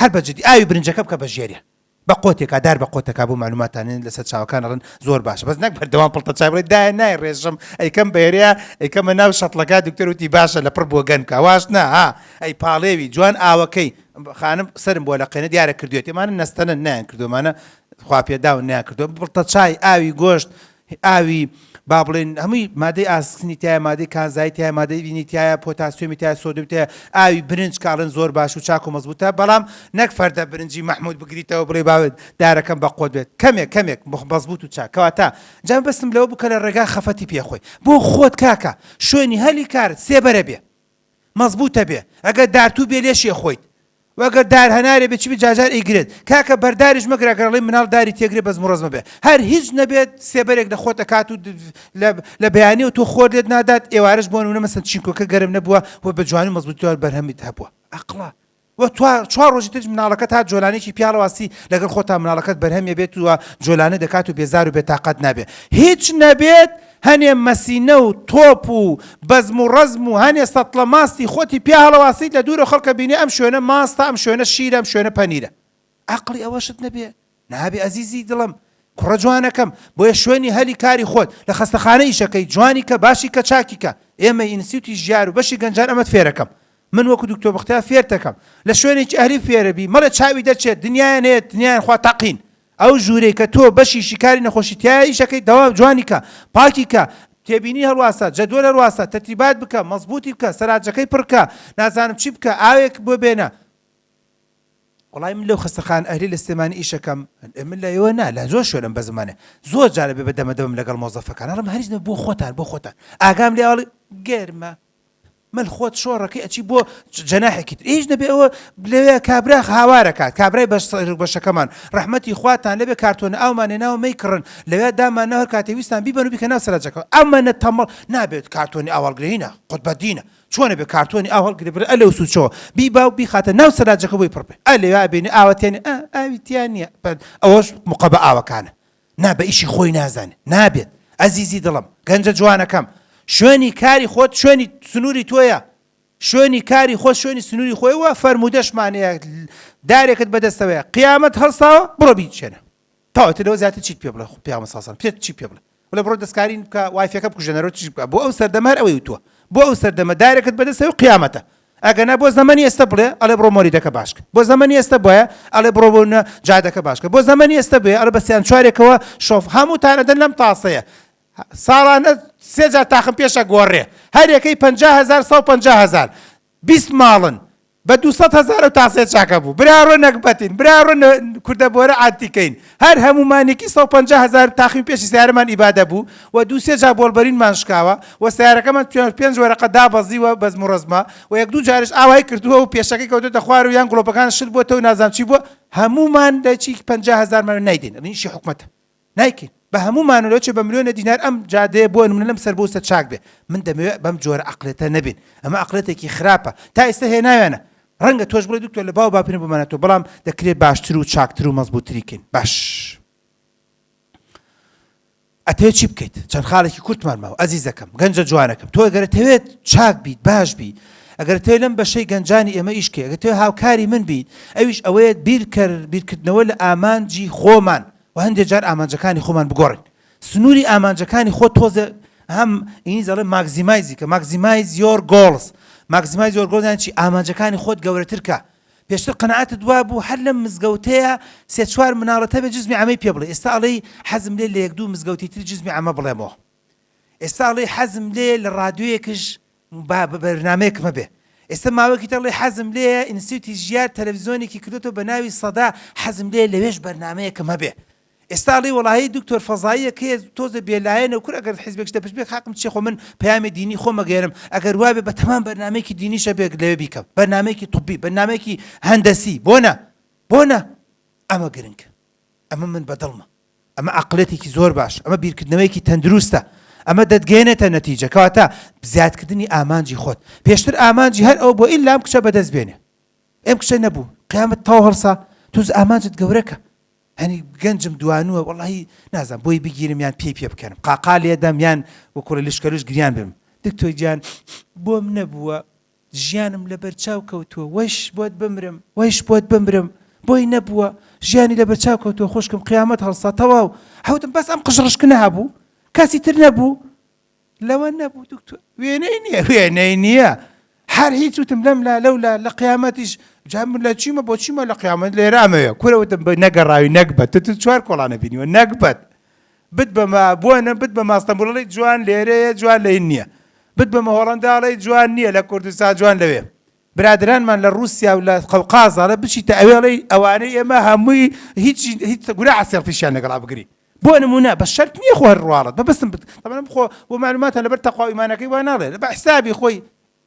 هەر بە جدی ئاوی برنجەکە بکە بە ژێریا بە قۆتێکا دار بە قۆتەکا بۆ معلوماتان لەسەر چاوەکان ئەڵێن زۆر باشە بەس نەک بەردەوام پڵتە چای بڵێ دایە نای ڕێژم ئەیکەم بەێرەیە ئەیکەمە ناو شەتڵەکە دکتۆر وتی باشە لە پڕ بۆ گەن بکە واش نا ها ئەی پاڵێوی جوان ئاوەکەی خانم سەرم بۆ لەقێنە دیارە کردوێتی ئەمانە نەستەنەن نەیان کردووە ئەمانە خواپێداون نەیان کردووە بڵتە چای ئاوی گۆشت. ئاوی با بڵێن هەمووی مادەی ئاسنی تایە مادەی کانزایی تایە مادەی بینی تایە پۆتاسیۆمی تایە سۆدیۆمی تایە ئاوی برنج کاڵن زۆر باش و چاک و مەزبوتە بەڵام نەک فەردە برنجی مەحمود بگریتەوە بڵێ با دارەکەم بە قوت بێت کەمێک کەمێک مەزبوت و چاک کەواتە جا مەبەستم لەوە بوو کە لە ڕێگا خەفەتی پێ خۆی بۆ خۆت کاکە شوێنی هەلی کارت سێبەرە بێ مەزبوتە بێ ئەگەر دارتوو بێ لێشی خۆیت وە گەر دار هەنارێ بێ چی بێ جارجار ئەیگرێت کاکە بەرداریش مەگرە گەر ئەڵێی مناڵ داری تێگرێ بەزم و ڕەزمە بێ هەر هیچ نەبێت سێبەرێک لە خۆت ئەکات و لە لە بەیانیەوە تۆ خۆر لێت نادات ئێوارەش بۆ نمونە مەسەن چینکۆکە گەرم نەبووە و بە جوانی و مەزبوتی تۆ بەرهەمت هەبووە ئەقڵە وە توا چوار ڕۆژی تریش مناڵەکەت هات جۆلانێکی پیاڵەواسی لەگەڵ خۆتا مناڵەکەت بەرهەمی بێت و جۆلانە دەکات و بێزار و بێتاقەت نابێ هیچ نەبێت هەنێ مەسینە و تۆپ و بەزم و ڕەزم و هەنێ سەتڵە ماستی خۆتی پیا هەڵەواسیت لە دوورەوە خەڵک ئەبینێ ئەم شوێنە ماستە ئەم شوێنە شیرە ئەم شوێنە پەنیرە ئەقڵی ئەوەشت نەبێ نابێ ئەزیزی دڵم کوڕە جوانەکەم بۆیە شوێنی هەلی کاری خۆت لە خەستەخانە ئیشەکەی جوانی کە باشی کە چاکی کە ئێمەی ئینستیوتی ژیار و بەشی گەنجان ئەمەت فێرەکەم من وەکو دکتۆر بەختیار فێرتەکەم لە شوێنێکی ئەهلی فێرەبی مەڵێ چاوی دەرچێت دنیایان هەیە دنیایان خوا تەقین ئەو ژوورەی کە تۆ بەشی شیکاری نەخۆشی تیایە ئیشەکەی دەوا جوانی کە پاکی کە تێبینی هەڵواسە جەدوەل هەڵواسە تەرتیبات بکە مەزبووتی بکە سەراجەکەی پڕ کە نازانم چی بکە ئاوێک بۆ بێنە وەڵای من لەو خەستەخانە ئەهلی لە سلێمانی ئیشەکەم من لە ئێوە نا لە زۆر شوێنم بە زمانێ زۆر جارە بێ بە دەمە دەمم لەگەڵ مۆزەفەکان ئەڵێم هەریش نە بۆ خۆتان بۆ خۆتان ئاگام لێ ئەڵێ گەرمە مل خۆت شۆڕەکەی ئەچی بۆ جەناحێکی تر هیچ نەبێ ئەوە لەوێ کابرا هاوارەکات کابرای بەشەکەمان ڕەحمەتی خواتان لەبێ کارتۆنە ئاومان هێناوە مەیکڕن لەوێ دامان ناو هەر کاتێ ویستان بیبەن و بیکەن ناو سەرەجەکە ئەمەنە تەمەڵ نابێت کارتۆنی ئاو هەڵگرێ هینە قوتبەدینە چۆنە بێ کارتۆنی ئاو هەڵگرێ بڵێ ئە لەو سوچەوە بیبا و بیخاتە ناو سەلاجەکە بۆی پڕ بێ ئە لەوێ ئەبینێ ئاوە تێنێ ئە ئاوی تیا نییە ئەوەش مقەبە ئاوەکانە نا بە ئیشی خۆی نازانێ نابێت ئەزیزی دڵم گەنجە جوانەکەم شوێنی کاری خۆت شوێنی سنووری تۆیە شوێنی کاری خۆت شوێنی سنووری خۆی وە فەرموودەشمان هەیە دارێکت بەدەستەوەیە قیامەت هەڵساوە بڕۆ بیچێنە تەواو ئیتر لەوە زیاتر چیت پێ بڵێ پێغەمبەر صلی الله علیه و سلم پێت چی پێ بڵێ بڵێ بڕۆ دەستکاری بکە وایفەکە بکوژێنەرەوە چی بکە بۆ ئەو سەردەمە هەر ئەوەی وتووە بۆ ئەو سەردەمە دارێکت بەدەستەوە قیامەتە ئەگەر نا بۆ زەمەنی ئێستا بڵێ ئەڵێ بڕۆ مۆلیدەکە باش کە بۆ زەمەنی ئێستا بۆیە ئەڵێ بڕۆ بۆ نە جادەکە باش کە بۆ زەمەنی ئێستا بێ ئەڵێ بە سیان چوارێکەوە شۆف هەمووتان ئەدەن لەم تاسەیە ساڵانە سێ جار تاقم پێشە گۆڕێ هەرێکەی 50000 150000 20 ماڵن بە 200 هەزار ئەو تاسەیە چاکە بوو براڕۆ نەگبەتین براڕۆ کوردە بۆرە عاتیکەین هەر هەموومان یەکی 150 هەزار تاقیم پێشی سیارەمان ئیبادە بوو و دوو سێ جار بۆڵبەرینمان شکاوە و سەیارەکەمان پێنج وەرەقە دابەزیوە بەزم و ڕەزمە و یەک دوو جاریش ئاوای کردووە و پێشەکەی کەوتۆتە خوار و یان گڵۆپەکان شل بۆتەوە نازانم چی بووە هەموومان لە چی 50 هەزارمان نایدەین ئەڵێن ئیشی حکومەتە نایکەین بە هەموومان و لەوچێ بە ملیۆنە دینار ئەم جادەیە بۆ نمونە لەم سەر بۆ سەر چاک بێ من دەمەوێت بەم جۆرە عەقڵێتە نەبین ئەمە عەقڵێتێکی خراپە تا ئێستا هێناویانە ڕەنگە تۆش بڵێ دکتۆر لە باو باپیرم بۆمانەتەوە بەڵام دەکرێت باشتر و چاکتر و مەزبووتری کەین باش ئەتەوێت چی بکەیت؟ چەند خاڵێکی کورتمان ماوە ئەزیزەکەم، گەنجە جوانەکەم، تۆ ئەگەر ئەتەوێت چاک بیت، باش بیت، ئەگەر ئەتەوێت لەم بەشەی گەنجانی ئێمە ئیش بکەیت، ئەگەر ئەتەوێت هاوکاری من بیت، ئەویش ئەوەیە بیرکەر، بیرکردنەوە لە ئامانجی خۆمان و هەندێک جار ئامانجەکانی خۆمان بگۆڕین. سنووری ئامانجەکانی خۆت تۆزێ هەم ئینگلیز ئەڵێ maximize ی کە، maximize your goals، maximize your goals یانی چی؟ ئامانجەکانی خۆت گەورەتر کە. پێشتر قەناعەتت وابوو هەر لەم مزگەوتەیە سێ چوار مناڵت هەبێ جزمی عەمەی پێ بڵێی ئێستا ئەڵێی حەزم لێ لە یەک دوو مزگەوتی تر جزمی عەمە بڵێمەوە ئێستا ئەڵێی حەزم لێ لە ڕادیۆیەکش با بەرنامەیەکم هەبێ ئێستا ماوەیەکی تر ئەڵێی حەزم لێیە ئینستیوتی ژیار تەلەڤیزیۆنێکی کردۆتەوە بە ناوی سەدا حەزم لێیە لەوێش بەرنامەیەکم هەبێ ئێستا ئەڵێی وەڵاهی دکتۆر فەزاییەک هەیە تۆزێ بێلایەنە و کورە ئەگەر حیزبێکش دەپشت بێ حەقم چیە خۆ من پەیامی دینی خۆم ئەگەیەنم ئەگەر وابێ بە تەمام بەرنامەیەکی دینیش هەبێ لەوێ بیکەم بەرنامەیەکی طبی بەرنامەیەکی هەندەسی بۆ نا بۆ نا ئەمە گرنگە ئەمە من بەدڵمە ئەمە عەقڵیەتێکی زۆر باش ئەمە بیرکردنەوەیەکی تەندروستە ئەمە دەتگەیەنێتە نەتیجە کەواتە زیادکردنی ئامانجی خۆت پێشتر ئامانجی هەر ئەو بۆ ئیلا ئەم کچە بەدەست بێنێ ئەم کچە نەبوو قیامەت تەواو هەڵسا تۆز ئامانجت گەورەکە هەنی گەنجم دوانووە وەڵاهی نازانم بۆی بگیرم یان پێی پێ بکەنم قاقا لێدەم یان وەکوڵێ لشکەلوش گریان بم دکتۆر گیان بۆم نەبووە ژیانم لەبەر چاو کەوتووە وەش بۆت بمرم وەش بۆت بمرم بۆی نەبووە ژیانی لەبەر چاو کەوتووە خوشکم قیامەت هەڵسا تەواو حوتم بەس ئەم قژڕشکنە هەبوو کەسی تر نەبوو لەوە نەبوو دکتۆر وێنەی نییە وێنەی نییە هەر هیچ وتم لەم لا لەو لا لە قیامەتیش جا من لە چیمە بۆ چیمە لە قیامەت لێرە ئەمەوێ کورە وتم بە نەگەڕاوی نەگبەت تۆ چوار کۆڵانە بینیوە نەگبەت. بت بە بۆنە بت بە ماستەمبوڵ ئەڵێی جوان لێرەیە جوان لە هین نییە بت بە هۆڵەندا ئەڵێی جوان نییە لە کوردستان جوان لەوێ برادەرانمان لە ڕووسیا و لە قەوقاز ئەڵێ بچیتە ئەوێ ئەڵێی ئەوانەی ئێمە هەمووی هیچ هیچ گوناحە سێڵفیشیان لەگەڵا بگری بۆ نمونە بە شەرت نییە خۆ هەر ڕواڵەت مەبەستم تەبعەن خۆ بۆ معلوماتە لەبەر تەقوا و ئیمانەکەی وا ناڵێ بە حسابی خۆی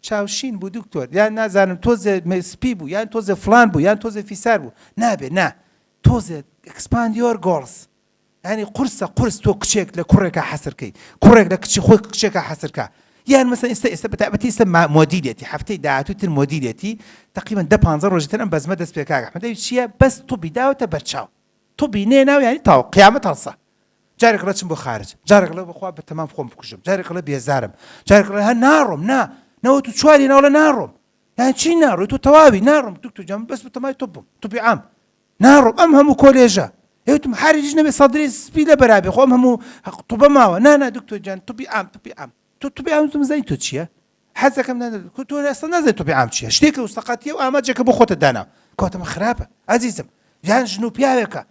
چاوشین بوو دکتۆر یان نازانم تۆزێ سپی بوو یان تۆزێ فلان بوو یان تۆزێ فیسار بوو نابێ نا تۆزێ expand your goals یانی قورسە قورس تۆ کچێک لە کوڕێکا حەسر کەی کوڕێک لە کچی خۆی کچێکا حەسر کا یان مەسەن ئێستا ئێستا بەتایبەتی ئێستا مۆدیلێتی هەفتەی داهاتوو تر مۆدیلێتی تقریبا دە پانزە ڕۆژی تر ئەم بەزمە دەست پێ کاک ئەحمەد ئەوی چییە بەس توبی داوەتە بەرچاو توبی نێناو یانی تاو قیامەت هەڵسا جارێک ڵێ چم بۆ خارج جارێک ڵێ بەخوا بە تەمام خۆم بکوژم جارێک ڵێ بێزارم جارێک ڵێ هەر ناڕۆم نا 94 ناوڵە ناڕۆم یان چی ناڕۆی تۆ تەواوی ناڕۆم دکتۆر جان بەس بە تەمای تۆ بم توبی عام ناڕۆم ئەم هەموو کۆلێژە ئێ وتم حاریجیش نەبێ سەدری سپی لە بەرا بێ خۆ ئەم هەموو طوبە ماوە نا نا دکتۆر گیان طبی عام طبی عام تۆ طبی عام وتم زانی تۆ چییە حەزەکەم نا تۆ ئێستا نازانی طبی عام چییە شتێکە و سەقەتیە و ئامانجێکە بۆ خۆتە دانا کەواتە من خراپە ئازیزم یان ژن و پیاوێکە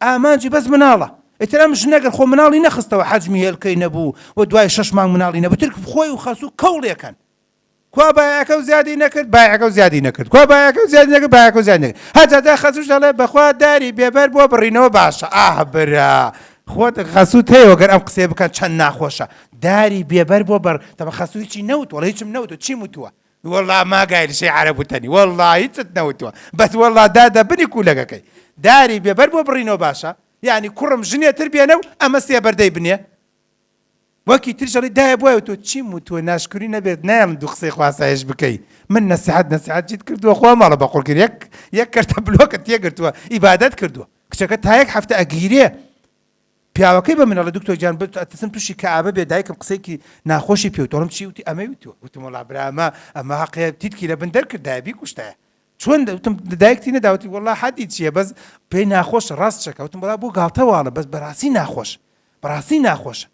ئامانجی بەس مناڵە ئیتر ئەم ژنە گەر خۆ مناڵی نەخستەوە حەجمی هێلکەی نەبوو و دوای شەش مانگ مناڵی نەبوو تر خۆی و خەسوو کەوڵێکەن کوا بایەکە و زیادی نەکرد بایەکە و زیادی نەکرد کوا بایەکە و زیادی نەکرد بایەکە و زیادی نەکرد هەجا دا خەسوش دەڵێ بەخوا داری بێبەر بۆ بڕینەوە باشە ئاه برا خۆت خەسوت هەیە گەر ئەم قسەیە بکەن چەند ناخۆشە داری بێبەر بۆ بەر تەمە خەسو هیچی نەوت وەڵا هیچم نەوتوە چیم وتووە وەڵا ماگایل شەی عەرەب وتەنی وەڵا هیچت نەوتووە بەس وەڵا دادە بنی کوولەکەکەی داری بێبەر بۆ بڕینەوە باشە یعنی کوڕم ژنێ تر بێنە و ئەمە سێبەردەی بنێ وەکی تریش ئەڵێی دایە بۆیە تۆ چیم وتووە ناشکوری نەبێت نایەڵم دوو قسەی خواسایش بکەی من نەسیحەت نەسیحەت چیت کردووە خوا ماڵە بە قوڕگر یەک یەک کەرتە بلۆکت تێگرتووە ئیبادەت کردووە کچەکە تا یەک هەفتە ئەگیرێ پیاوەکەی بە من ئەڵێ دکتۆر گیان ئەترسم تووشی کەئابە بێ دایکم قسەیەکی ناخۆشی پێ وتم چی وتی ئەمەی وتووە وتم وەڵا برا ئەمە ئەمە هەقێ تیتکی لە بن دەرکردایە بیکوشتایە چۆن وتم دایکتی نەداوتی وەڵا حەدی چییە بەس پێی ناخۆشە ڕاست چەکە وتم وەڵا بۆ گاڵتە واڵە بەس بەڕاستی ناخۆش بەڕاستی ناخۆشە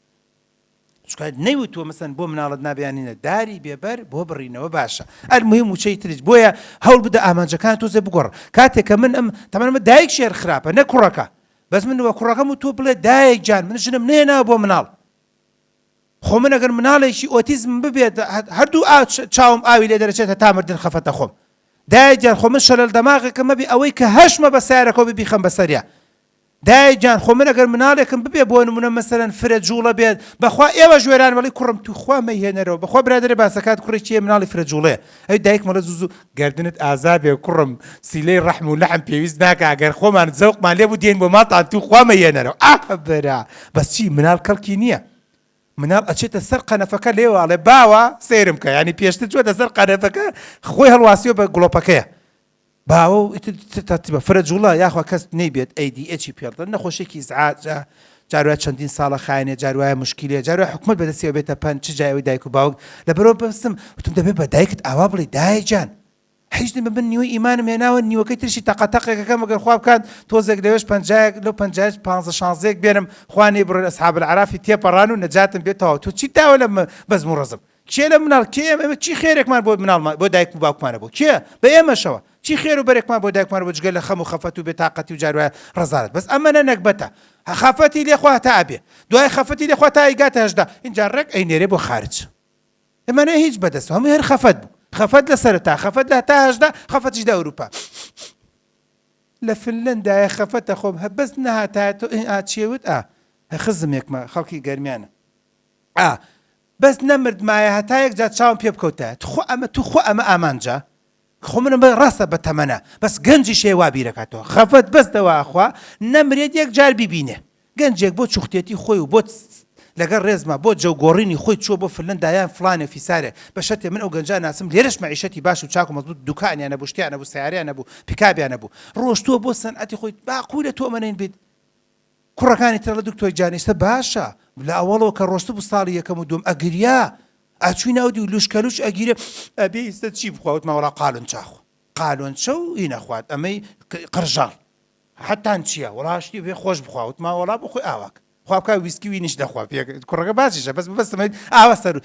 چونکە نەیوتووە مەسەن بۆ مناڵت نابیانینە داری بێبەر بۆ بڕینەوە باشە ئەلمهم وچەی تریش بۆیە هەوڵ بدە ئامانجەکان تۆزێ بگۆڕ کاتێک کە من ئەم تەمەن ئەمە دایک شێر خراپە نە کوڕەکە بەس من وە کوڕەکەم و تۆ بڵێ دایک جان من ژنم نێنا بۆ مناڵ خۆ من ئەگەر مناڵێکی ئۆتیزم ببێت هەردوو ئا چاوم ئاوی لێ دەرەچێت هەتا مردن خەفەتە خۆم دایە گیان خۆ من شەلەل دەماغێکم مەبی ئەوەی کە هەشمە بە سەیارەکەوە بی بیخەم بەسەریا دایە گیان خۆ من ئەگەر مناڵێکم ببێ بۆ نمونە مەسەلەن فرە جوڵە بێت بەخوا ئێوەش وێران بەڵی کوڕم توخوا مەیهێنەرەوە بەخوا برادەرێ باسەکات کوڕێکی هەیە مناڵی فرە جوڵەیە ئەی دایکم ئەڵێ زوو زوو گەردنت ئازا بێ کوڕم سیلەی ڕەحم و لەحم پێویست ناکا گەر خۆمان زەوقمان لێ بوو دێین بۆ ماڵتان توخوا مەیهێنەرەوە ئاه برا بەس چی مناڵ کەڵکی نییە مناڵ ئەچێتە سەر قەنەفەکە لێوە ئەڵێ باوە سەیرم کە یانی پێشتر چووەتە سەر قەنەفەکە خۆی هەڵواسیوە بە گڵۆپەکەیە باوە و ئیتر تەرتیبە فرە جوڵە یاخوا کەس نەیبێت ADH ی پێڵدەن نەخۆشیەکی ئیزعاجە جار وایە چەندین ساڵە خایەنێ جار وایە مشکیلەیە جار وایە حکومەت بەدەستیەوە بێتە پەند چ جای ئەوەی دایک و باوک لەبەرئەوە بەستم وتم دەبێت بە دایکت ئاوا بڵێی دایە گیان هیچ نەبێ من نیوەی ئیمانم هێناوە نیوەکەی ترشی تەقە تەقێکەکەم ئەگەر خوا بکات تۆزێک لەوێش پەنجایەک لەو پەنجایەش پانزە شانزەیەک بێنم خوا نەیبڕێت ئەسحاب العرافی تێپەڕان و نەجاتم بێت تەواو تۆ چیت داوە لە بەزم و ڕەزم کێ لە مناڵ کێ ئێمە ئێمە چی خێرێکمان بۆ مناڵمان بۆ دایک و باوکمانە بۆ کێ بە ئێمەشەوە چی خێر و بەرێکمان بۆ دایکمان بۆ جگە لە خەم و خەفەت و بێتاقەتی و جار وایە ڕەزالەت بەس ئەمە نە نەگبەتە خەفەتی لێ خوا تا ئەبێ دوای خەفەتی لێ خوا تا ئەیگاتە 18 ئینجا ڕێک ئەینێرێ بۆ خارج ئەمانە هیچ بەدەست هەمووی هەر خەفەت بوو خەفەت لە سەرەتا خەفەت لە تا 18 خەفەتیش لە ئەوروپا لە فنلەندایە خەفەتە خۆم هە بەس نەهاتایە تۆ ئا چێوت ئا خزمێکمە خەڵکی گەرمیانە ئا بەس نەمردمایە هەتا یەک جار چاوم پێ بکەوتایە تخوا ئەمە توخوا ئەمە ئامانجە خۆ منم بە ڕاستە بە تەمەنە بەس گەنجیش هەیە وا بیرەکاتەوە خەفەت بەس دەوا ئەخوا نەمرێت یەک جار بیبینێ گەنجێک بۆ چوختێتی خۆی و بۆ لەگەڵ ڕێزما بۆ جەو گۆڕینی خۆی چووە بۆ فنلەندا یان فڵانێ فیسارێ بە شەرتێ من ئەو گەنجە ناسم لێرەش مەعیشەتی باش و چاک و مەزبوت دوکانیان نەبوو شتیان نەبوو سەیارەیان نەبوو پیکابیان نەبوو ڕۆشتووە بۆ سەنعەتی خۆی باقولە تۆ ئەمەنەین بیت کوڕەکانی تر ئەڵێ دکتۆر گیان ئیستە باشە لە ئەوەڵەوە کە ڕۆشتبوو ساڵی یەکەم و دووەم ئەگریا ئەچوینە ئەو دیو لوشکە لوش ئەگیرێ ئەبێ ئیستە چی بخوا وتمان وەڵا قالۆنچە ئەخوا قالۆنچە و ئی نەخوات ئەمەی قرژاڵ حەتان چییە وەڵا شتی بێ خۆش بخوا وتمان وەڵا بۆ خۆی ئاواک خوا بکا ویسکی وینیش دەخوا پێ کوڕەکە باشیشە بەس بەستم ئاوا سەر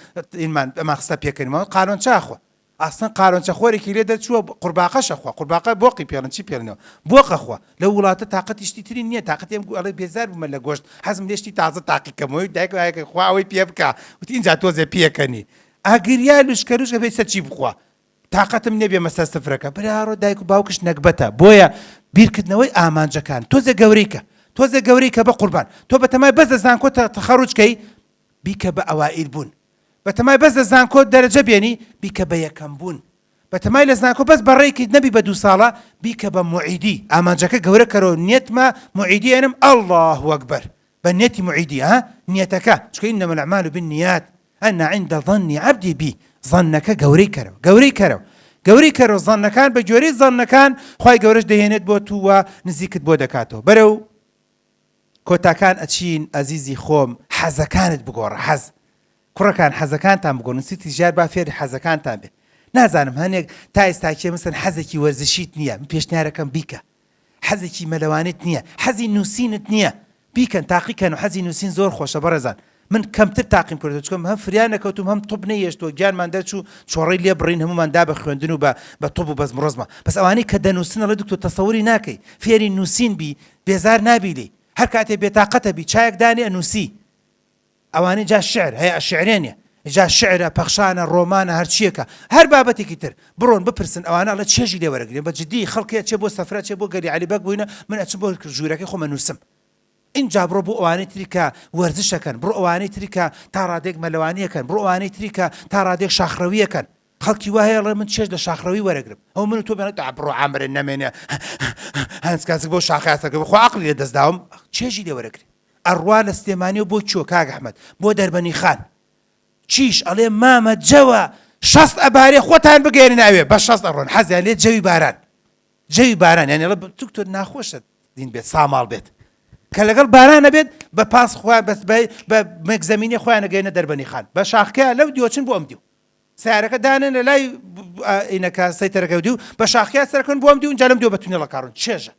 ئینمان ئەمان خستە پێکەنیمان قالۆنچە ئەخوا. ئەسڵەن قارۆنچە خۆرێکی لێ دەرچووە قورباقەش ئەخوا قورباقە بۆقی پێڵن چی پێڵنەوە بۆق ئەخوا لەو وڵاتە تاقەتی شتی تری نییە تاقەتی ئەم ئەڵێ بێزار بوومە لە گۆشت حەزم لێ شتی تازە تاقی کەمەوەی دایک ئایەکە خوا ئەوەی پێ بکا وتی ئینجا تۆزێ پێکەنی ئەگریا لوشکە لوشکە بێ سەر چی بخوا تاقەتم نییە بێمە سەر سفرەکە براڕۆ دایک و باوکش نەگبەتە بۆیە بیرکردنەوەی ئامانجەکان تۆزێ گەورەی کە تۆزێ گەورەی کە بە قوربان تۆ بەتەمای بەس لە زانکۆ تەخەڕوج کەی بیکە بە ئەوائیل بوون بەتەمای بەس لە زانکۆ دەرەجە بێنی بیکە بە یەکەم بوون بەتەمای لە زانکۆ بەس بەڕێی کەیت نەبی بە دوو ساڵە بیکە بە موعیدی ئامانجەکە گەورە کەرەوە نیەتمە موعیدی ئەنم اللە اکبر بە نیەتی موعیدی ها نیەتەکە چونکە انما الاعمال بالنیات انا عند ظن عبدی بی ظنەکە گەورەی کەرەوە گەورەی کەرەوە گەورەی کەرەوە ظنەکان بە گوێرەی ظنەکان خوای گەورەش دەهێنێت بۆ تو و نزیکت بۆ دەکاتەوە بەرەو کۆتاکان ئەچین ئەزیزی خۆم حەزەکانت بگۆڕە حەز کوڕەکان حەزەکانتان بگۆڕن سیتی ژیار با فێری حەزەکانتان بێ نازانم هەنێک تا ئێستا کێ مەسەن حەزێکی وەرزشیت نییە من پێشنیارەکەم بیکە حەزێکی مەلەوانیت نییە حەزی نووسینت نییە بیکەن تاقیکەن و حەزی نووسین زۆر خۆشە بەڕێزان من کەمتر تاقیم کردو چکم هەم فریا نەکەوتم هەم طب نەیەشتووە گیانمان دەرچوو چۆڕەی لێ بڕین هەمومان دا بە خوێندن و بە بە طب و بەزم ڕۆزمە بەس ئەوانەی کە دەنووسن ئەڵێ دکتۆر تەسەوری ناکەی فێری نووسین بی بێزار نابی لێی هەر کاتێ بێتاقەتە بی چایەک دانێ ئەنووسی ئەوانەی جا شعر هەیە ئەشعرێنێ جا شعرە پەخشانە ڕۆمانە هەرچیەکە هەر بابەتێکی تر بڕۆن بپرسن ئەوانە ئەڵێ چێژی لێ وەرەگرێن بە جدی خەڵکی ئەچێ بۆ سەفرە ئەچێ بۆ گەلی عەلی بەگ بووینە من ئەچم بۆ ژوورەکەی خۆم ئەنووسم ئینجا بڕۆ بۆ ئەوانەی تری کە وەرزشەکەن بڕۆ ئەوانەی تری کە تا ڕادەیەک مەلەوانیەکەن بڕۆ ئەوانەی تری کە تا ڕادەیەک شاخڕەویەکەن خەڵکی وا هەیە ئەڵێ من چێژ لە شاخڕەوی وەرەگرم ئەو من و تۆ بێنە تا بڕۆ عامرە نەمێنێ هەنسکاسک بۆ شاخە سەرکە بخوا عەقڵی لە دەست داوم چێژی لێ وەرەگرێ ئەڕوا لە سلێمانیەوە بۆ کوێ کاک ئەحمەد بۆ دەربەنی خان چیش ئەڵێ مامە جەوە شەست ئەبارێ خۆتان بگەیەنن ئەوێ بە شەست ئەڕۆن حەزیان لێ جەوی باران جەوی باران یانی ئەڵێ دکتۆر ناخۆشە دین بێت ساماڵ بێت کە لەگەڵ باران نەبێت بە پاس خۆیان بەس بە مەگزەمینی خۆیان ئەگەیەنە دەربەنی خان بە شاخکەیان لەو دیوە چن بۆ ئەم دیو سیارەکە دانێن لە لای ئینەکە سەیتەرەکە دیو بە شاخکەیان سەرەکەن بۆ ئەم دیو ئینجا لەم دیوە بە تونێڵەکە ڕۆن چێژە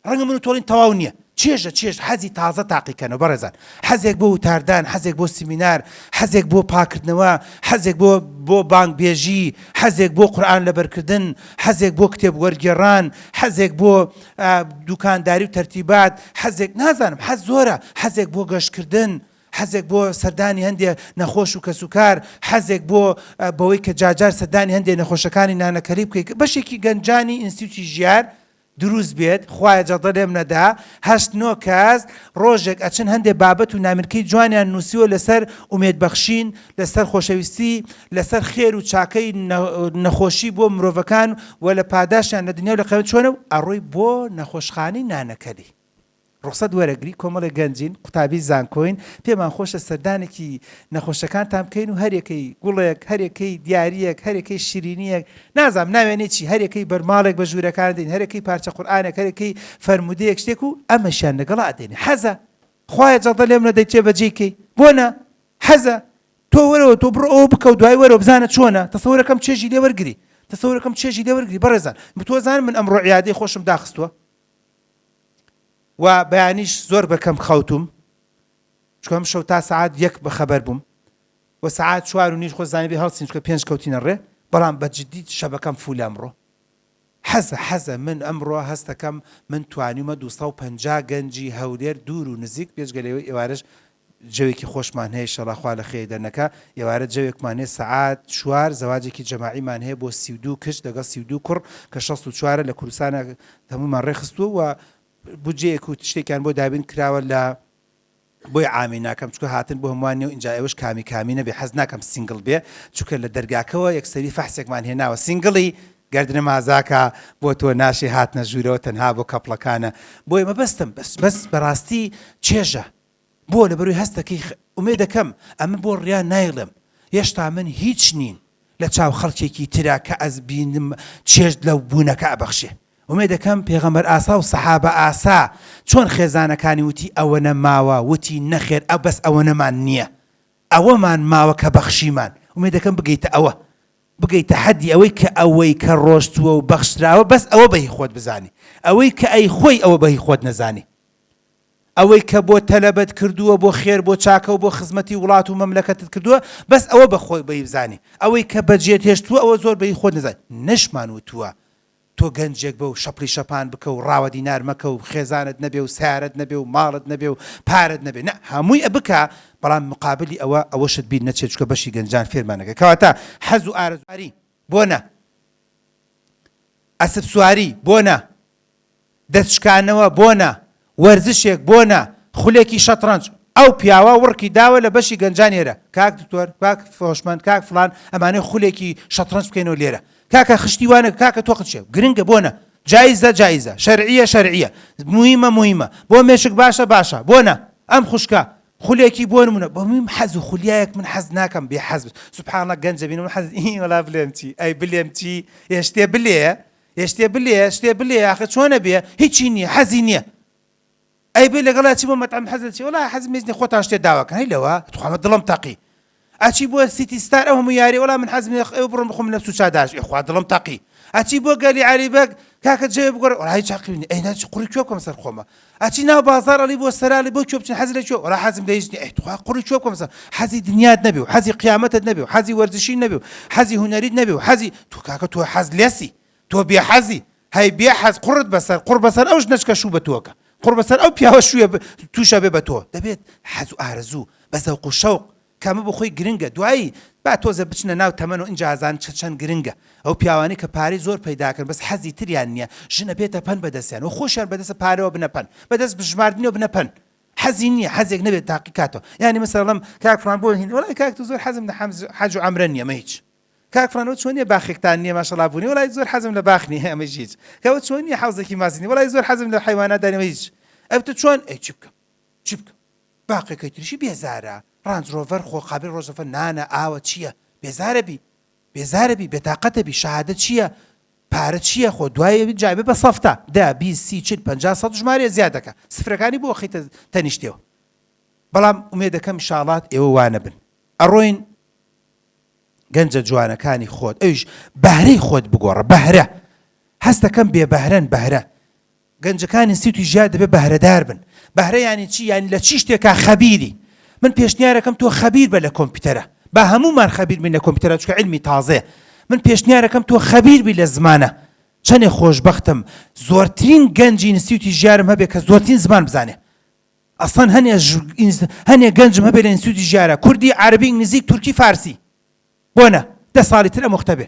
ڕەنگە من و تۆ ڵێین تەواو نییە. چێژە چێژ حەزی تازە تاقیکەنەوە بەڕێزان. حەزێک بۆ وتاردان، حەزێک بۆ سیمینار، حەزێک بۆ پاکردنەوە، حەزێک بۆ بۆ بانگبێژی، حەزێک بۆ قورئان لەبەرکردن، حەزێک بۆ کتێب وەرگێڕان، حەزێک بۆ دوکانداری و تەرتیبات، حەزێک نازانم حەز زۆرە، حەزێک بۆ گەشتکردن، حەزێک بۆ سەردانی هەندێ نەخۆش و کەسوکار، حەزێک بۆ بەوەی کە جارجار سەردانی هەندێ نەخۆشەکانی نانەکەلی بکەی، بەشێکی گەنجانی ئینستیتوتی ژیار دروست بێت خوایە جەڵدە لێم نەدا هەشت نۆ کەس ڕۆژێک ئەچن هەندێ بابەت و نامیلکەی جوانیان نووسیوە لەسەر ئومێد بەخشین لەسەر خۆشەویستی لەسەر خێر و چاکەی نەخۆشی بۆ مرۆڤەکان و لە پاداشتیان لە دنیا و لە قیامەت چۆنە و ئەڕۆی بۆ نەخۆشخانەی نانەکەلی. ڕوخسەت وەرەگری، کۆمەڵێک گەنجین، قوتابی زانکۆین، پێمان خۆشە سەردانێکی نەخۆشەکانتان بکەین و هەریەکەی گوڵێک، هەریەکەی دیارییەک، هەریەکەی شیرینییەک، نازانم ناوێنەی چی، هەریەکەی بەرماڵێک بە ژوورەکان دەین، هەریەکەی پارچە قورئانێک، هەریەکەی فەرموودەیەک شتێک و ئەمەشیان لەگەڵا ئەدەینێ. حەزە. خوایە جەڵدە لێم نەدەی جێبەجێی کەی. بۆ نا؟ حەزە. تۆ وەرەوە تۆ بڕۆ ئەوە بکە و دوای وەرەوە بزانە چۆنە، تەسەورەکەم چێژی لێ وەرگری. تەسەورەکەم چێژی لێ وەرگری. بەڕێزان، تۆ زانم من ئەمڕۆ عیادەی خۆشم داخستووە. و بەیانیش زۆر بە کەم خەوتوم چونکە ئەم شەو تا سەعات یەک بە خەبەر بووم و سەعات چوار و نیش خۆ زانی بێ هەڵسین چونکە پێنج کەوتینە ڕێ بەڵام بە جدی شەبەکەم فولە ئەمڕۆ حەزە حەزە من ئەمڕۆ هەستەکەم من توانیومە 250 گەنجی هەولێر دوور و نزیک بێجگە لەوەی ئێوارەش جەوێکی خۆشمان هەیە ئیشەڵا خوا لە خێری دەرنەکا ئێوارە جەوێکمان هەیە سەعات چوار زەواجێکی جەماعیمان هەیە بۆ 32 کچ لەگەڵ 32 کوڕ کە 64 ە لە کوردستانە هەموومان ڕێکخستووە و بودجەیەک و شتێکیان بۆ دابین کراوە لە بۆی عامی ناکەم چونکە هاتن بۆ هەمووان نیە و ئینجا ئێوەش کامی کامی نەبێ حەز ناکەم single بێ چونکە لە دەرگاکەوە یەکسەری فەحسێکمان هێناوە single ی گەردنە مازاکە بۆ تۆ ناشێ هاتنە ژوورەوە تەنها بۆ couple ەکانە بۆیە مەبەستم بەس بەس بەڕاستی چێژە بۆ لەبەروی هەستەکەی ئومێدەکەم ئەمە بۆ ڕیا نایڵێم هێشتا من هیچ نین لە چاو خەڵکێکی ترا کە ئەزبینم چێژ لەو بوونەکە ئەبەخشێ ئومێدەکەم پێغەمبەر ئاسا و سەحابە ئاسا چۆن خێزانەکانی وتی ئەوەنە ماوە وتی نەخێر ئە بەس ئەوەنەمان نییە ئەوەمان ماوە کە بەخشیمان ئومێدەکەم بگەیتە ئەوە بگەیتە حەدی ئەوەی کە ئەوەی کە ڕۆشتووە و بەخشراوە بەس ئەوە بە هی خۆت بزانی ئەوەی کە ئەی خۆی ئەوە بە هی خۆت نەزانی. ئەوەی کە بۆ تەلەبەت کردووە بۆ خێر بۆ چاکە و بۆ خزمەتی وڵات و مەملەکەتت کردووە بەس ئەوە بە خۆی بەی بزانی ئەوەی کە بەجێت هێشتووە ئەوە زۆر بەی خۆت نەزانی نەشمان وتووە تۆ گەنجێک بە و شەپڵی شەپان بکە و ڕاوە دینار مەکە و خێزانت نەبێ و سەیارەت نەبێ و ماڵت نەبێ و پارەت نەبێ نا هەمووی بکە بەڵام مقابلی ئەوە ئەوەشت بیر نەچێت چونکە بەشی گەنجان فێرمان نەکرد کەواتە حەز و ئارەزوو بۆ نا ئەسپ سواری بۆ نا دەست شکانەوە بۆ نا؟ وەرزشێک بۆ نا؟ خولێکی شەتڕەنج؟ ئەو پیاوە وڕکی داوە لە بەشی گەنجان ئێرە، کاک دکتۆر، کاک هۆشمەند، کاک فڵان، ئەمانەوێ خولێکی شەتڕەنج بکەینەوە لێرە. کاکە خشتی وا نەکە، کاکە تۆ قچیە. گرنگە بۆ نا؟ جایزە جایزە، شەرعیە شەرعیە، موهیمە موهیمە، بۆ مێشک باشە باشە، بۆ نا؟ ئەم خوشکە خولێکی بۆ نمونە، بۆ میم حەز و خولیایەک من حەز ناکەم بێ حەز بم. سبحان اللە گەنج دەبینم حەز ئی وەڵا بلێم چی، ئەی بلێم چی، ئێ شتێ بلێ. ئێ شتێ بلێ شتێ بلێ ئاخر چۆنە بێ هیچی نییە حەزی نییە ئەی بێ لەگەڵا چی بۆ مەتعەم حەز لە چی وەڵا حەزم هیچ نییە خۆتان شتێ داواکەن هەی لەوە توخوا من دڵم تەقی ئەچی بۆ سیتی ستار ئەو هەموو یاری وەڵا من حەزم نییە ئێوە بڕۆن بخۆم لە سوچا داش ئێ خوا دڵم تەقی ئەچی بۆ گەلی عەلی بەگ کاکە جێ بگۆڕێ وەڵا هیچ حەقی نییە ئەی ناچی قوڕی کوێ بکەم سەر خۆمە ئەچی ناو بازاڕ ئەڵی بۆ سەرا ئەڵی بۆ کوێ بچین حەزی لە کوێ وەڵا حەزم لە هیچ نییە ئەی توخوا قوڕی کوێ بکەم سەر حەزی دنیات نەبێ و حەزی قیامەتت نەبێ و حەزی وەرزشی نەبێ و حەزی هونەریت نەبێ و حەزی تۆ کاکە تۆ حەز لێسی تۆ بێ حەزی هەی بێ حەز قوڕت بەسەر قوڕ بەسەر ئەو ژنەش کە شوو بە تۆکە قوڕ بەسەر ئەو پیاوە شوویە تووشە بێ بە تۆ دەبێت حەز و ئارەزوو بە زەوق و شەوق کە ئەمە بۆ خۆی گرنگە دوایی با تۆزێ بچنە ناو تەمەن و ئینجا ئەزانن چە چەند گرنگە ئەو پیاوانەی کە پارەی زۆر پەیداکەن بەس حەزی تریان نییە ژن ئەبێتە پەن بەدەستیان و خۆشیان بەدەست پارەوە بنە پەن بەدەست ژماردنەوە بنە پەن حەزی نییە حەزێک نەبێت تاقی کاتەوە یانی مەسەڵەم کاک فڵان بۆ هین وەڵای کاک تو زۆر حەزم لە حەج و عەمرە نییە مە هیچ کاک فڵان ئەوە چۆن نیە باخێکتان نیە ماشەڵا بونی وەڵای زۆر حەزم لە باخ نیە ئەمەیش هیچ کە ئەوە چۆن نیە حەوزێکی ماسی نیە وەڵای زۆر حەزم لە حەیوانات نیە هیچ ئەو تۆ چۆن ئەی چی بکەم چی بکەم باقێکەی تریشی بێزارە ڕانج ڕۆڤەر خۆ قابل ڕۆژەفە نانە ئاوە چییە بێزارە بی بێزارە بی بێتاقەتە بی شەهادە چییە پارە چییە خۆ دوای جابێ بە سەفتە دە 20 سی 40 50 سەد ژمارەیە زیاد دەکا سفرەکانی بۆ خیتە تەنیشتەوە بەڵام ئومێدەکەم ئیشاڵات ئێوە وانەبن ئەڕۆین گەنجە جوانەکانی خۆت ئەویش بەهرەی خۆت بگۆڕە بەهرە هەستەکەم بێ بەهرەن بەهرە گەنجەکانی سیت و ژیار دەبێ بەهرەدار بن بەهرە یانی چی یانی لە چی شتێکا خەبیری من پێشنیارەکەم تۆ خەبیر بە لە کۆمپیوتەرە با هەموومان خەبیر بین لە کۆمپیوتەرە چونکە عیلمی تازەیە من پێشنیارەکەم تۆ خەبیر بی لە زمانە چەنێ خۆشبەختم زۆرترین گەنجی نسیوتی ژیارم هەبێ کە زۆرترین زمان بزانێ ئەسڵەن هەنێ هەنێ گەنجم هەبێ لە ئینستیتوتی ژیارە کوردی عەرەبی ئینگلیزی تورکی فارسی بۆ نا دە ساڵی تر ئەم وەختە بێ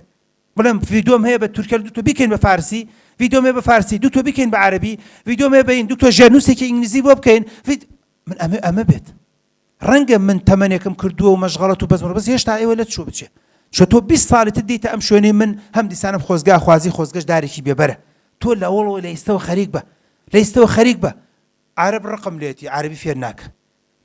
بڵێم ڤیدۆم هەیە بە تورکیا دوو تۆ بیکەین بە فارسی ڤیدۆم هەیە بە فارسی دوو تۆ بیکەین بە عەرەبی ڤیدۆم هەیە بە ئین دوو تۆ ژێرنووسێکی ئینگلیزی بۆ بکەین من ئەمە ئەمە بێت ڕەنگە من تەمەنێکم کردووە و مەشغەڵەت و بەزم بەس هێشتا ئێوە لە چوو بچێ چۆ تۆ 20 ساڵی تر دیتە ئەم شوێنەی من هەم دیسانم خۆزگا خوازی خۆزگەش دارێکی بێبەرە تۆ لە ئەوڵەوە لە ئیستەوە خەریک بە لە ئیستەوە خەریک بە عەرەب ڕقم لێتی عەرەبی فێر ناکە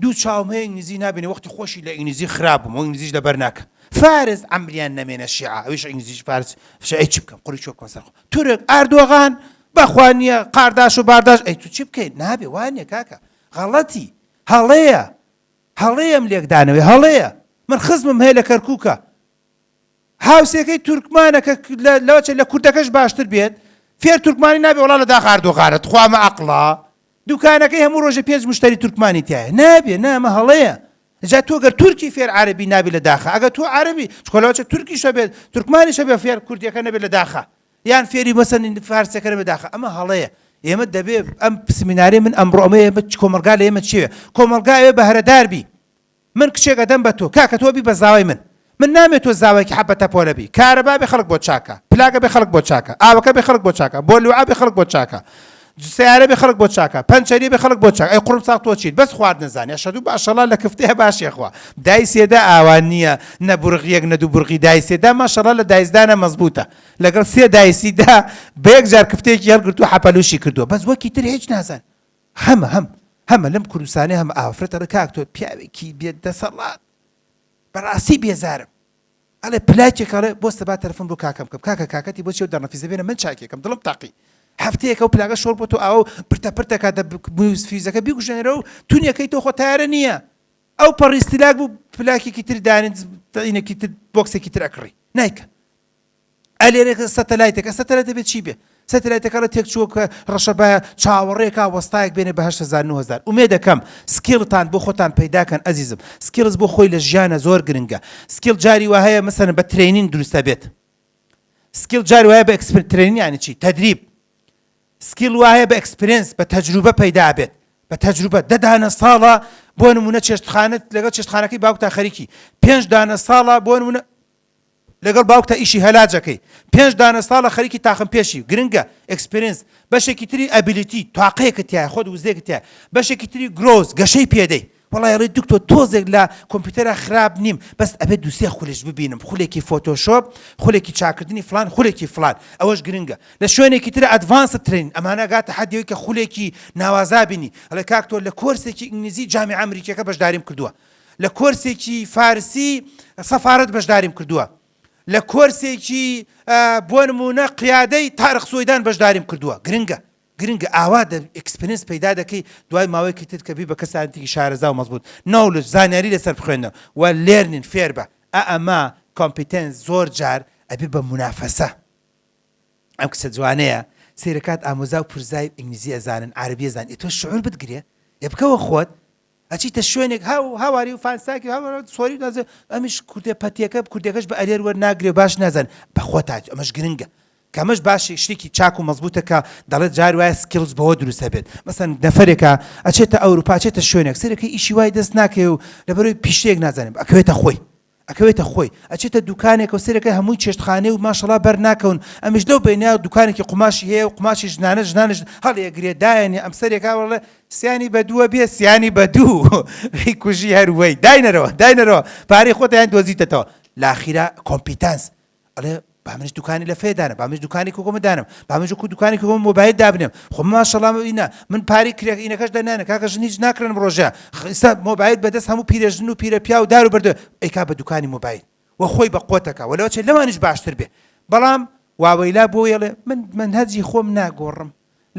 دوو چاوم هەیە ئینگلیزی نابینێ وەختی خۆشی لە ئینگلیزی خراپ بووم ئینگلیزیش لەبەر ناکە فارس عەمریان نەمێنە شیعە ئەویش ئینگلیزیش فارس فشە ئەی چی بکەم قوری چۆ بکەم سەر خۆم تورک ئاردۆغان بەخوا نییە قارداش و بارداش ئەی تو چی بکەیت نابێ وا نییە کاکە غەڵەتی هەڵەیە هەڵەیە ئەم لێکدانەوەی هەڵەیە من خزمم هەیە لە کەرکووکە هاوسێکەی تورکمانە کە لەوەچێ لە کوردەکەش باشتر بێت فێر تورکمانی نابێ وەڵا لە داخ ئاردۆغانە تخوا ئەمە ئەقڵە دوکانەکەی هەموو ڕۆژێ پێنج مشتری تورکمانی تایە نابێ نا ئەمە هەڵەیە جا تۆ گەر تورکی فێر عەرەبی نابی لە داخە ئەگەر تۆ عەرەبی چکۆ لەوەچێ تورکیشە بێت تورکمانیشە بێ فێر کوردیەکە نەبێت لە داخە یان فێری مەسەن فارسەکە نەبێت داخە ئەمە هەڵەیە ئێمە دەبێ ئەم سمینارەی من ئەمڕۆ ئەمە ئێمە کۆمەڵگا لە ئێمە چیە کۆمەڵگا ئەوێ بەهرەدار بی من کچێک ئەدەم بە تۆ کاکە تۆ بی بە زاوای من من نامەوێ تۆ زاوایەکی حەپە تەپۆلە بی کارەبا بێ خەڵک بۆت چاکە پلاگە بێ خەڵک بۆت چاکە ئاوەکە بێ خەڵک بۆت چاکە بۆلوعە بێ خەڵک بۆت چاکە سەیارە بێ خەڵک بۆت چاکە پەنچەری بێ خەڵک بۆت چاکە ئەی قوڕم ساغ تۆ چیت بەس خواردن زانی ئەشهەدو باشەڵا لە کفتەیە باشی خوا دایسێدا ئاوا نییە نە بورغیەک نە دوو بورغی دایسێدا ماشەڵا لە دایسدانە مەزبوتە لەگەڵ سێ دایسیدا بە یەک جار کفتەیەکی هەڵگرتووە حەپەلوشی کردووە بەس وەکی تر هیچ نازان هەمە هەم هەمە لەم کوردستانەی هەمە ئافرەت ئەڵێ کاک تۆ پیاوێکی بێ دەسەڵات بەڕاستی بێزارم ئەڵێ پلاکێک ئەڵێ بۆ سەبا تەلەفۆن بۆ کاکەم بکەم کاکە کاکەتی بۆ چیە دەڕنەفیزە بێنە من چاکێکم دڵم تاقی هەفتەیەکە و پلاگە شۆڕ بۆ تۆ ئاوە و پرتە پرتە کاتە فیزەکە بیگوژێنەرەوە و تونیەکەی تۆ خۆ تایارە نییە ئەو پەڕی ستلاک بوو پلاکێکی تر دانێن تەینێکی تر بۆکسێکی تر ئەکڕی نایکە ئەلێرێکە سەتەلایتێکە سەتەلایت دەبێت چی بێ؟ سەتەلایتەکە ئەڵێ تێکچووە کە ڕەشەبایە چاوەڕێکا وەستایەک بێنێ بە 8000 9000 ئومێدەکەم skill تان بۆ خۆتان پەیداکەن ئەزیزم skills بۆ خۆی لە ژیانە زۆر گرنگە skill جاری وا هەیە مەسەلەن بە training دروستە بێت skill جاری وایە بە exper training یانی چی تدریب skill وایە بە experience بە تەجروبە پەیدا بێت بە تەجروبە دە دانە ساڵە بۆ نمونە چێشتخانەت لەگەڵ چێشتخانەکەی باوکتا خەریکی پێنج دانە ساڵە بۆ نمونە لەگەڵ باوکتا ئیشی هەلاجەکەی پێنج دانە ساڵە خەریکی تاقم پێشی گرنگە experience بەشێکی تری ability تاقەیەکت تایە خۆت وزەیەکت تایە بەشێکی تری growth گەشەی پێدەی وەڵای ئەڵێی دکتۆر تۆزێک لە کۆمپیوتەرا خراپ نیم بەس ئەبێت دوو سێ خولش ببینم خولێکی Photoshop خولێکی چاکردنی فلان خولێکی فلان ئەوەش گرنگە لە شوێنێکی تر advanced training ئەمانە گاتە حەدی ئەوەی کە خولێکی ناوازا بینی ئەڵێ کاک تۆ لە کۆرسێکی ئینگلیزی جامیعە ئەمریکیەکە بەشداریم کردووە لە کۆرسێکی فارسی سەفارەت بەشداریم کردووە لە کۆرسێکی بۆ نمونە قیادەی تارق سوەیدان بەشداریم کردووە گرنگە گرنگە ئاوا دە experience پەیدا دەکەی دوای ماوەیەکی تر کە بی بە کەسانتیکی شارەزا و مەزبوت knowledge زانیاری لەسەر بخوێنە و learning فێربە ئە ئەمە competence زۆر جار ئەبێ بە مونافەسە ئەم کچە جوانەیە سەیرەکات ئامۆزا و پورزای ئینگلیزی ئەزانن عەرەبی ئەزانن ئێ تۆ شعور بتگرێ ئێ بکەوە خۆت ئەچیتە شوێنێک هاو هاواری و فانساکی هاوار sorry نازێ ئەمیش کوردێ پەتیەکە کوردەکەش بە ئەرێر وەرناگرێ باش نازان بە خۆتا ئەمەش گرنگە کە ئەمەش باشی شتێکی چاک و مەزبوتە کە دەڵێت جار وایە skills بەوە دروست هەبێت مەسەن نەفەرێکە ئەچێتە ئەوروپا ئەچێتە شوێنێک سەرەکەی ئیشی وای دەست ناکەوێ و لەبەرەوەی پیشەیەک نازانێت ئەکەوێتە خۆی ئەکەوێتە خۆی ئەچێتە دوکانێکەوە سەیرەکەی هەمووی چێشتخانەی و ماشەڵا بەر ناکەون ئەمیش لەو بەینە دوکانێکی قوماشی هەیە و قوماشی ژنانە ژنانش هەڵیەگرێ دایەنێ ئەم سەرێکا وەڵێ سیانی بە دووە بێ سیانی بە دوو کوژی هەر وەی داینەرەوە داینەرەوە پارەی خۆتیان دۆزیتەتەوە لاخیرا competence ئەڵێ با منیش دوکانی لەفەیە دانم با منیش دوکانی کوکۆمە دانم با منیش وەکو دوکانی کوکۆمە مۆبایل دابنێم خۆ ماشەڵا ئینە من پارەی کرێ ئینەکەش دەنانە کاکە ژن هیچ ناکڕن ڕۆژە ئیستا مۆبایل بەدەست هەموو پیرەژن و پیرە پیاو دار و بەردە ئەیکا بە دوکانی مۆبایل و خۆی بە قۆتەکە وە لەوەچێ لەوانیش باشتر بێ بەڵام واوەیلا بۆ یەڵێ من مەنهەجی خۆم ناگۆڕم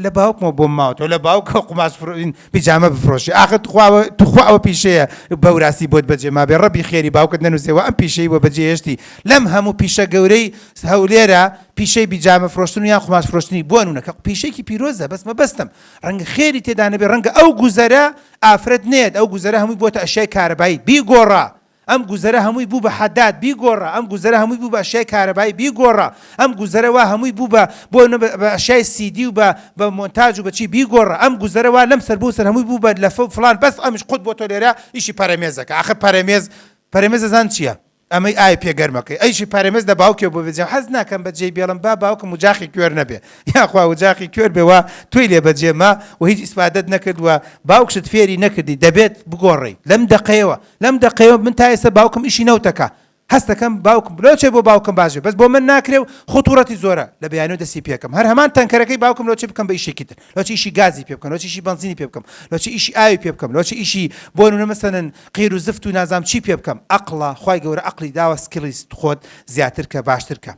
لە باوکمەوە بۆم ماوەتەوە لە باوکەوە قوماش فرۆین بیجامە بفرۆشی ئاخر تخوا تخوا ئەوە پیشەیە بەوراسی بۆت بەجێ مابێ ڕەبی خێری باوکت نەنووسێ وە ئەم پیشەی بۆ بەجێ هێشتی لەم هەموو پیشە گەورەی هەولێرە پیشەی بیجامە فرۆشتن و یان قوماش فرۆشتنی بۆ نونە کە پیشەیەکی پیرۆزە بەس مەبەستم ڕەنگە خێری تێدا نەبێ ڕەنگە ئەو گوزەرە ئافرەت نێت ئەو گوزەرە هەمووی بۆتە ئەشیای کارەبایی بیگۆڕە ئەم گوزەرە هەمووی بوو بە حەداد، بیگۆڕە، ئەم گوزەرە هەمووی بوو بە ئەشیای کارەبایی، بیگۆڕە، ئەم گوزەرە وا هەمووی بوو بە بۆ نە بە ئەشیای سیدی و بە بە مۆنتاج و بە چی، بیگۆڕە، ئەم گوزەرە وا لەم سەر بۆ سەر هەمووی بوو بە لەفە و فڵان، بەس ئەمیش قوت بۆ تۆ لێرە ئیشی پەرەمێزەکە، ئاخر پەرەمێز پەرەمێز دەزان چییە؟ ئەمەی ئاوی پێ گەرمەکەی ئەیشی پەرەمێز لە باوکیەوە بۆ بەجێ حەز ناکەم بە جێی بێڵم با باوکم وجاخی کوێر نەبێ یاخوا وجاخی کوێر بێ وا تۆی لێ بەجێ ما و هیچ ئیسفادەت نەکرد و باوکشت فێری نەکردی دەبێت بگۆڕێی لەم دەقەیەوە لەم دەقەیەوە من تا ئێستا باوکم ئیشی نەوتەکە هەست دەکەم باوکم لۆچێ بۆ باوکم باش بێ بەس بۆ من ناکرێ و خطورەتی زۆرە لە بەیانیەوە دەستی پێکەم هەر هەمان تەنکەرەکەی باوکم لۆچێ بکەم بە ئیشێکی تر لۆچێ ئیشی گازی پێ بکەم لۆچێ ئیشی بەنزینی پێ بکەم لۆچێ ئیشی ئاوی پێ بکەم لۆچێ ئیشی بۆ نمونە مەسەلەن قیر و زفت و نازام چی پێ بکەم ئەقڵە خوای گەورە ئەقڵی داوە skill ی خۆت زیاتر کە باشتر کە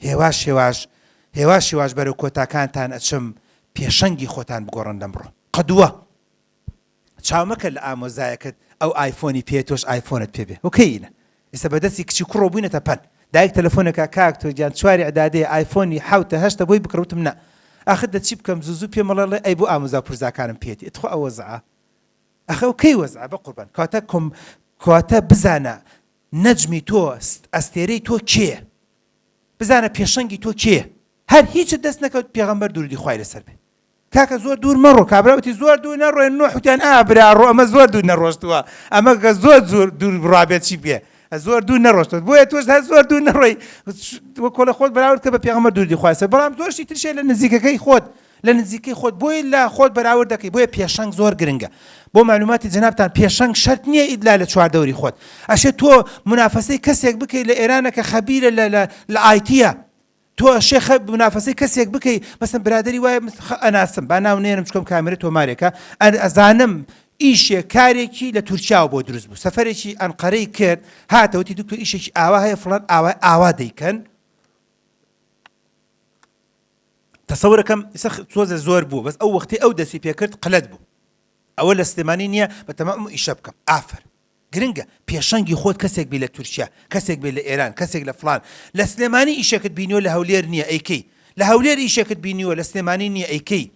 هێواش هێواش هێواش هێواش بەرەو کۆتاکانتان ئەچم پێشەنگی خۆتان بگۆڕن لەمڕۆ قدوە چاو مەکە لە ئامۆزایەکت ئەو ئایفۆنی پێیە تۆش ئایفۆنت پێ بێ okay ینە ئێستا بە دەستی کچی کوڕەوە بووینەتە پەن دایک تەلەفۆنێکا کاک تۆ گیان چواری ئیعدادەیە ئایفۆنی حەوتە هەشتە بۆی بکڕ وتم نا ئاخر دە چی بکەم زوو زوو پێم ئەڵێ ڵێ ئەی بۆ ئامۆزا پورزاکانم پێیەتی ئەتخوا ئەو وەزعە ئەخە ئەو کەی وەزعە بەقوربان کەواتە کۆم کەواتە بزانە نەجمی تۆ ئەستێرەی تۆ کێیە بزانە پێشەنگی تۆ کێیە هەر هیچت دەست نەکەوت پێغەمبەر دروودی خوای لەسەر بێ کاکە زۆر دوور مەڕۆ کابرا وتی زۆر دوور نەڕۆێن نوح وتیان ئا برا ڕۆ ئەمە زۆر دوور نەڕۆشتووە ئەمە کە زۆر زۆر دوور بڕابێت چی بێ زۆر دوور نەڕۆشتوە بۆیە تۆش هەر زۆر دوور نەڕۆی وەکۆڵە خۆت بەراورد کە بە پێغەمبەر دووری خواسە بەڵام زۆر شتی ترشێ لە نزیکەکەی خۆت لە نزیکەی خۆت بۆیە لە خۆت بەراورد دەکەی بۆیە پێشەنگ زۆر گرنگە بۆ معلوماتی جەنابتان پێشەنگ شەرت نییە ئیدلا لە چواردەوری خۆت ئەشێ تۆ منافەسەی کەسێک بکەیت لە ئێرانە کە خەبیرە لە لە لە IT یە تۆ ئەشێ خە منافەسەی کەسێک بکەی مەسەن برادەری وایە خە ئەناسم با ناو نێنم چکەم کامێرە تۆمارێکە ئەزانم ئیشێک کارێکی لە تورکیاوە بۆ دروست بوو سەفەرێکی ئەنقەرەی کرد هاتەوە وتی دکتۆر ئیشێکی ئاوا هەیە فڵان ئاوا ئاوا دەیکەن تەسەورەکەم ئیسە تۆزێ زۆر بوو بەس ئەو وەختی ئەو دەستی پێکرد قلت بوو ئەوە لە سلێمانی نییە بەتەما ئەم ئیشە بکەم ئافەر گرنگە پێشەنگی خۆت کەسێک بی لە تورکیا کەسێک بێ لە ئێران کەسێک لە فڵان لە سلێمانی ئیشێکت بینیوە لە هەولێر نییە ئەیکەی. لە هەولێر ئیشێکت بینیوە لە سلێمانی نییە ئەیکەی.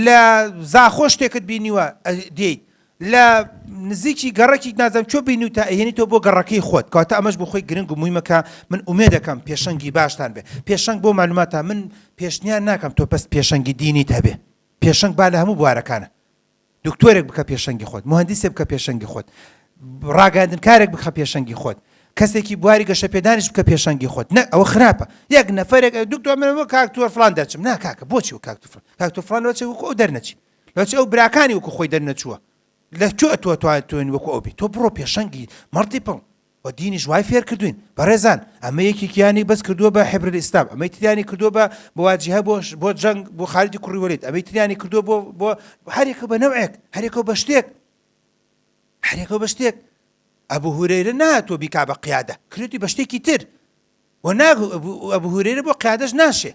لە زاخۆ شتێکت بینیوە دێیت. لە نزیکی گەڕەکی نازانم کوێ بینیوتە ئەیهێنیتەوە بۆ گەڕەکەی خۆت. کەواتە ئەمەش بۆ خۆی گرنگ و موهیمە کە من ئومێدەکەم پێشەنگی باشتان بێ. پێشەنگ بۆ مەعلوماتان من پێشنیار ناکەم تۆ بەس پێشەنگی دینیت هەبێ. پێشەنگ با لە هەموو بوارەکانە. دکتۆرێک بکە پێشەنگی خۆت، موهەندیسێک بکە پێشەنگی خۆت، ڕاگەیاندنکارێک بکە پێشەنگی خۆت، کەسێکی بواری گەشەپێدانیش بکە پێشەنگی خۆت، نە ئەوە خراپە. یەک نەفەرێک دکتۆر من وەک کاک تۆر فڵان دەرچم، نا کاکە بۆچی وەک کاک تۆر فڵان؟ کاک تۆر فڵان لەوەچێ وەکو ئەو دەرنەچی، لەوەچێ ئەو براکانی وەکو خۆی دەرنەچووە، لە کوێ ئەتوو ئەتوانی وەکو ئەو بی؟ تۆ بڕۆ پێشەنگی multiple. وە دینیش وای فێر کردوین بەڕێزان ئەمە یەکێکیانی بەس کردووە بە حبر الاسلام ئەمەی تریانی کردووە بە مواجهە بۆ بۆ جەنگ بۆ خالیدی کوڕی وەلید ئەمەی تریانی کردووە بۆ بۆ هەرێکە بە نەوعێک هەرێکە بە شتێک هەرێکە بە شتێک ئەبو هورەیرە ناتوە بیکا بە قیادە کردی بە شتێکی تر و نا ئەبو هورەیرە بۆ قیادەش ناشێ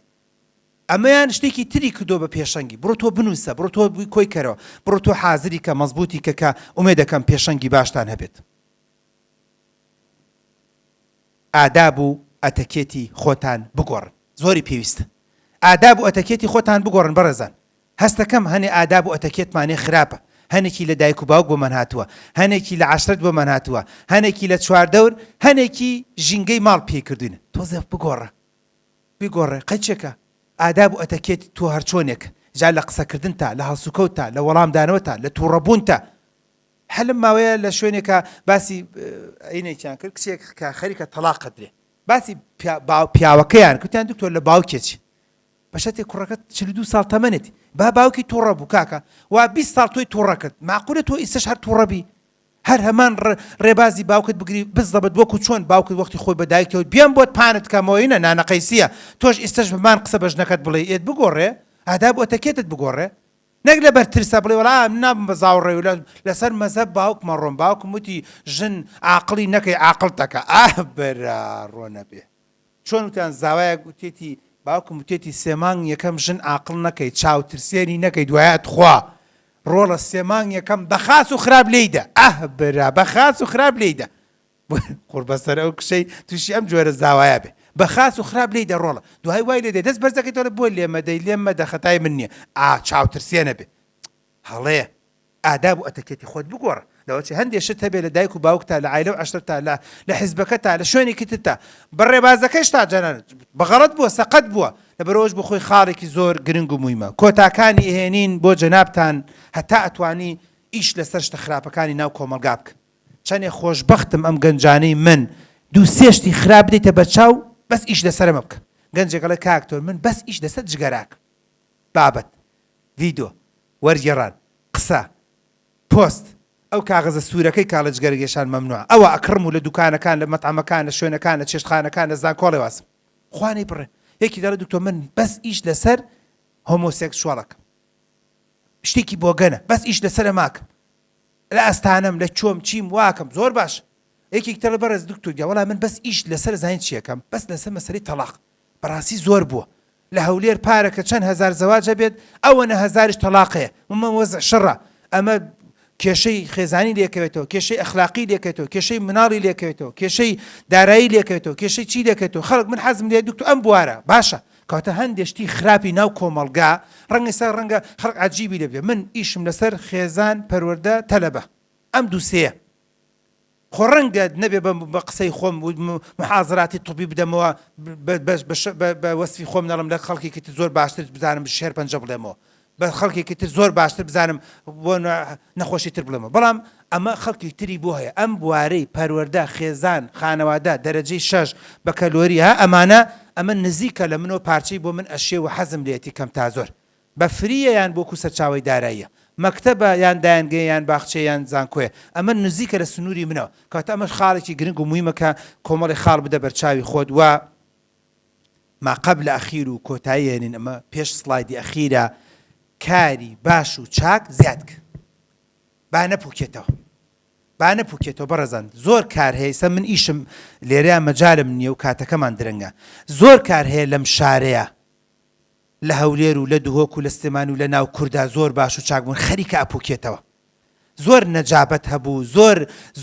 ئەمەیان شتێکی تری کردووە بە پێشەنگی بڕۆ تۆ بنووسە بڕۆ تۆ کۆی کەرەوە بڕۆ تۆ حازری کە مەزبووتی کە کە ئومێدەکەم پێشەنگی باشتان هەبێت. ئاداب و ئەتەکێتی خۆتان بگۆڕن زۆری پێویستە ئاداب و ئەتەکێتی خۆتان بگۆڕن بەڕێزان هەستەکەم هەنێ ئاداب و ئەتەکێتمانێ خراپە هەنێکی لە دایک و باوک بۆمان هاتووە هەنێکی لە عەشرەت بۆمان هاتووە هەنێکی لە چواردەور هەنێکی ژینگەی ماڵ پێی کردوینە تۆزێ بگۆڕە بگۆڕێ قەیچێکە ئاداب و ئەتەکێتی تۆ هەرچۆنێک جا لە قسەکردنتا لە هەڵسوکەوتتا لە وەڵامدانەوەتا لە توڕەبوونتا هەر لەم ماوەیە لە شوێنێکا باسی ئەینێکیان کرد کچێک کە خەریکە تەڵاق ئەدرێ باسی پیاوەکەیان کوتیان دکتۆر لە باوکێکی بەشەتێک کوڕەکە 42 ساڵ تەمەنێتی با باوکی تووڕە بوو کاکە وا 20 ساڵ تۆی تووڕە کرد معقولە تۆ ئیسەش هەر تووڕە بی هەر هەمان ڕێبازی باوکت بگری بزەبت وەکو چۆن باوکت وەختی خۆی بە دایکتەوە بێم بۆت پانت کەمەوەینە نانە قەیسیە تۆش ئیستەش بەمان قسە بە ژنەکەت بڵێ ئێت بگۆڕێ ئاداب ئۆتەکێتت بگۆڕێ نەک لەبەر ترسە بڵێ وەڵا من نابم بە زاوڕێ و لەسەر مەزهەب باوکمە ڕۆم باوکم وتی ژن عاقڵی نەکەی عاقڵت دەکا ئاه برا ڕۆ نەبێ چۆن وتیان زاوایەک وتێتی باوکم وتێتی سێ مانگ یەکەم ژن عاقڵ نەکەی چاو ترسێنی نەکەی دوایە تخوا ڕۆڵە سێ مانگ یەکەم بە خاس و خراپ لێی دە ئاه برا بە خاس و خراپ لێی دە قوڕبەسەر ئەو کچەی توشی ئەم جۆرە زاوایە بێ بە خاس و خراپ لێی دە ڕۆڵە دوای وای لێ دێ دەست بەرز دەکەیتەوە بۆ لێ مەدەی لێم مەدە خەتای من نییە ئا چاوترسێنە بێ هەڵەیە ئاداب و ئەتەکێتی خۆت بگۆڕە لەوەچێ هەندێ شت هەبێ لە دایک و باوکتا لە عایلە و عەشرەتا لە لە حیزبەکەتا لە شوێنێکی ترتا بە ڕێبازەکەشتا جانان بە غەڵەت بووە سەقەت بووە لەبەرئەوەش بۆ خۆی خاڵێکی زۆر گرنگ و مویمە کۆتاکانی ئەهێنین بۆ جەنابتان هەتا ئەتوانی ئیش لەسەر شتە خراپەکانی ناو کۆمەڵگا بکە چەنێ خۆشبەختم ئەم گەنجانەی من دوو سێ شتی خراپ بدەیتە بەرچاو بەس ئیش لەسەر ئەمە بکە گەنجێک ئەڵێ کاک تۆر من بەس ئیش لەسەر جگەرە ئەکەم بابەت ڤیدۆ وەرگێڕان قسە پۆست ئەو کاغەزە سوورەکەی کاڵێ جگەرەکێشان مەمنوعە ئەوە ئەکڕم و لە دوکانەکان لە مەتعەمەکان لە شوێنەکان لە چێشتخانەکان لە زانکۆڵێ وازم خوا نەیبڕێ یەکی دەڵێ دکتۆر من بەس ئیش لەسەر homosexual ئەکەم شتێکی بۆگەنە بەس ئیش لەسەر ئەمە ئەکەم لە ئەستانەم لە کوێم چیم واکەم زۆر باش یەکێک تەڵێ بەڕێز دکتۆر گیان وەڵا من بەس ئیش لەسەر زانین چیەکەم بەس لەسەر مەسەلەی تەڵاق بەڕاستی زۆر بووە لە هەولێر پارەکە چەند هەزار زەواج هەبێت ئەوەنە هەزاریش تەڵاق هەیە مە وەزع شڕە ئەمە کێشەی خێزانی لێکەوێتەوە کێشەی ئەخلاقی لێکەوێتەوە کێشەی مناڵی لێکەوێتەوە کێشەی دارایی لێکەوێتەوە کێشەی چی لێکەوێتەوە خەڵک من حەزم لێ دکتۆر ئەم بوارە باشە کەواتە هەندێ شتی خراپی ناو کۆمەڵگا ڕەنگە ئێستا ڕەنگە خەڵک عەجیبی لێ بێ من ئیشم لەسەر خێزان پەروەردە تەلەبە ئەم دوو سێیە خۆ ڕەنگە نەبێ بە بە قسەی خۆم محازراتی طبی بدەمەوە بە وەسفی خۆم نەڵم لە خەڵکێکی تر زۆر باشتر بزانم شێرپەنجە بڵێمەوە بە خەڵکێکی تر زۆر باشتر بزانم بۆ نەخۆشی تر بڵێمەوە بەڵام ئەمە خەڵکی تری بۆ هەیە ئەم بوارەی پەروەردە خێزان خانەوادە دەرەجەی شەش بەکەلۆری ها ئەمانە ئەمە نزیکە لە منەوە پارچەی بۆ من ئەشێ و حەزم لێتی کەم تا زۆر بە free یە یان وەکو سەرچاوەی داراییە مەکتەبە یان دایەنگەیە یان باخچەیە یان زانکۆیە ئەمە نزیکە لە سنوری منەوە کەواتە ئەمەش خاڵێکی گرنگ و مویمە کە کۆمەڵی خاڵ بدە بەرچاوی خۆت و ما قبل اخیر و کۆتایی هێنین ئەمە پێش سڵایدی ئەخیرە کاری باش و چاک زیاد کە با نەپوکێتەوە با نەپوکێتەوە بەڕێزان زۆر کار هەیە ئیستا من ئیشم لێرەیا مەجالم نییە و کاتەکەمان درەنگە زۆر کار هەیە لەم شارەیە لە هەولێر و لە دهۆک و لە سلێمانی و لە ناو کوردا زۆر باش و چاک بوون خەریکە ئەپوکێتەوە زۆر نەجابەت هەبوو زۆر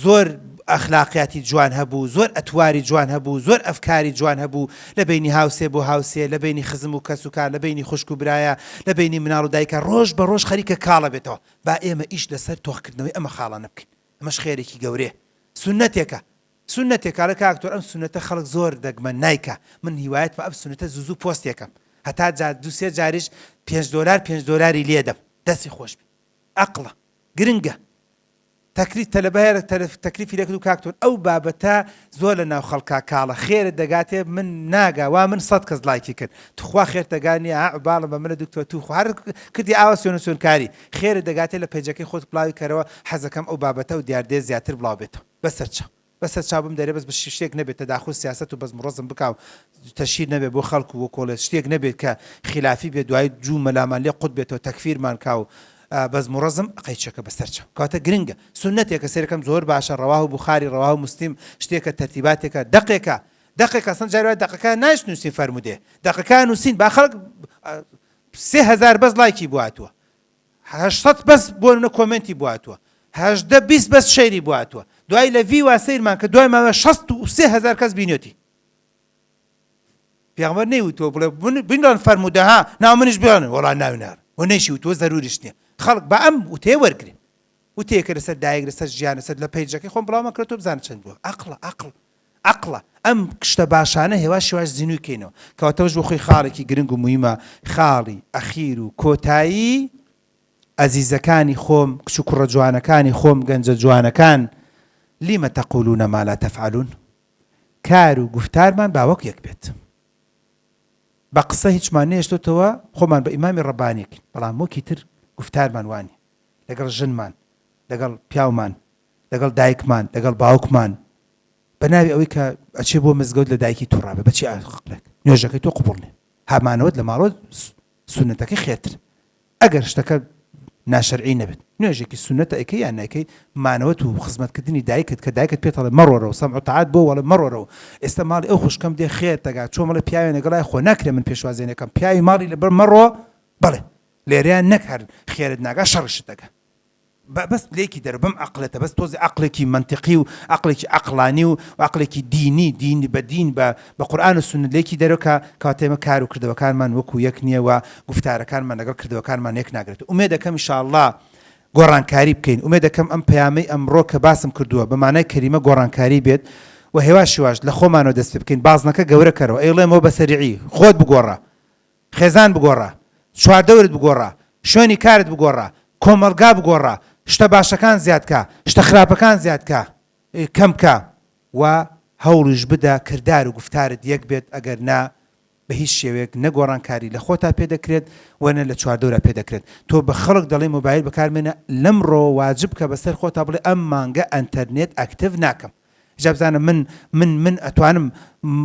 زۆر. ئەخلاقیاتی جوان هەبوو، زۆر ئەتواری جوان هەبوو، زۆر ئەفکاری جوان هەبوو، لە بەینی هاوسێ بۆ هاوسێ، لە بەینی خزم و کەس و کار، لە بەینی خوشک و برایا، لە بەینی مناڵ و دایکا، ڕۆژ بە ڕۆژ خەریکە کاڵ ئەبێتەوە. با ئێمە ئیش لەسەر تۆخکردنەوەی ئەمە خاڵانە بکەین. ئەمەش خێرێکی گەورەیە. سوننەتێکە. سوننەتێکە. ئەڵێ کاک دکتۆر ئەم سوننەتە خەڵک زۆر دەگمەن نایکا. من هیوایەتمە ئەم سوننەتە زوو زوو پۆستێ کەم. هەتا جا دوو سێ جاریش پێنج دۆلار پێنج دۆلاری لێدەم. دەستی خۆش بێ. ئەقڵە. گرنگە. تەکریف تەلەبە هەیە تەکریفی لێکرد و کاک تۆر ئەو بابەتە زۆر لە ناو خەڵکا کاڵە خێرت دەگاتێ من ناگا وا من سەت کەس ڵایکی کرد توخوا خێرت دەگا نیە ها عوباڵم بە منە دکتۆر توخوا هەر کردی ئاوا سوێن و سوێنکاری خێرت دەگاتێ لە پەیجەکەی خۆت بڵاوی کەرەوە حەزەکەم ئەو بابەتە و دیاردەیە زیاتر بڵاو بێتەوە بەسەر چاو. بەسەر چاو بمدەرێ بەس شتێک نەبێت تەداخول سیاسەت و بەزم و ڕەزم بکا و تەشهیر نەبێت بۆ خەڵک و وەکۆڵێ شتێک نەبێت کە خیلافی بێت دوایی جوو مەلامان لێ قوت بێتەوە تەکفیرمان کا و بەزم و ڕەزم قەیچەکە بەسەر چاو کەواتە گرنگە سوننەتێکە سەیرەکەم زۆر باشە ڕەواه بوخاری ڕەواه موسلیم شتێکە تەرتیباتێکە دەقێکە دەقێکە ئەسڵەن جاری وایە دەقەکە نایش نووسین فەرموودێ دەقەکە نووسین با خەڵک 3000 بەس ڵایکی بۆ هاتووە 800 بەس بۆ نمونە کۆمێنتی بۆ هاتووە 18 20 بەس share ی بۆ هاتووە دوای لە ڤی وا سەیرمان کرد دوای ماوە 63000 کەس بینێتی پێغەمبەر نەیوتووە بڵێ بنڵێن فەرموودە ها ناو منیش بڵێن وەڵا ناوی نار و نەیشی وتووە زەروریش نییە خەڵک بە ئەم وتەیە وەرگرێ وتەیەکە لەسەر دایک لەسەر ژیان لەسەر لە پەیجەکەی خۆم بڵاومان کرد تۆ بزانە چەند بووە عەقڵە عەقڵ عەقڵە ئەم شتە باشانە هێواش هێواش زینووی کەینەوە کەواتە ئەوەش بۆ خۆی خاڵێکی گرنگ و موهیمە خاڵی ئەخیر و کۆتایی ئەزیزەکانی خۆم کچ و کوڕە جوانەکانی خۆم گەنجە جوانەکان لم تقولون ما لا تفعلون کار و گوفتارمان با وەک یەک بێت بە قسە هیچمان نەهێشتۆتەوە خۆمان بە ئیمامی ڕەبانی کەین بەڵام وەکی تر گوفتارمان وانیە لەگەڵ ژنمان لەگەڵ پیاومان لەگەڵ دایکمان لەگەڵ باوکمان بە ناوی ئەوەی کە ئەچێ بۆ مزگەوت لە دایکی توڕە بێ بە چی ئەقڵێک نوێژەکەی تۆ قبوڵ نیە هامانەوەت لە ماڵەوە سوننەتەکەی خێرتر ئەگەر شتەکە ناشەرعی نەبێت نوێژێکی سوننەتە ئەیکەی یان نایکەی مانەوەت و خزمەتکردنی دایکت کە دایکت پێت ئەڵێ مەڕۆرەوە سەمع و تاعات بۆ وەڵێ مەڕۆرەوە ئێستا ماڵی ئەو خوشکەم دێ خێر دەگات چۆن بڵێ پیاوێ لەگەڵای خۆ ناکرێ من پێشوازی نەکەم پیاوی ماڵی لەبەر مەڕۆ بەڵێ لێرەیان نەک هەر خێرت ناگا شەڕیشت دەگا بەس لێکی دەرەوە بەم عەقڵێتە بەس تۆزێ عەقڵێکی مەنتیقی و عەقڵێکی عەقڵانی و عەقڵێکی دینی دین بە دین بە بە قورئان و سوننەت لێکی دەرەوە کە کەواتە ئێمە کار و کردەوەکانمان وەکو یەک نییە و گوفتارەکانمان لەگەڵ کردەوەکانمان یەک ناگرێت ئومێد دەکەم ان شاء اللە گۆڕانکاری بکەین ئومێد دەکەم ئەم پەیامەی ئەمڕۆ کە باسم کردووە بە مانای کەلیمە گۆڕانکاری بێت و هێواش هێواش لە خۆمانەوە دەست پێ بکەین بازنەکە گەورە کەرەوە ئەیڵێمەوە بە سەریعی خۆت بگۆڕە خێزان بگۆڕە، چواردەورت بگۆڕە، شوێنی کارت بگۆڕە، کۆمەڵگا بگۆڕە، شتە باشەکان زیاد کە، شتە خراپەکان زیاد کە، کەم کە و هەوڵیش بدە کردار و گوفتارت یەک بێت ئەگەر نا بە هیچ شێوەیەک نە گۆڕانکاری لە خۆتا پێ دەکرێت و نە لە چواردەورا پێ دەکرێت. تۆ بە خەڵک دەڵێی مۆبایل بەکارمێنە لەمڕۆوە واجب کە بەسەر خۆتا بڵێ ئەم مانگە ئەنتەرنێت ئەکتڤ ناکەم. جا بزانە من من من ئەتوانم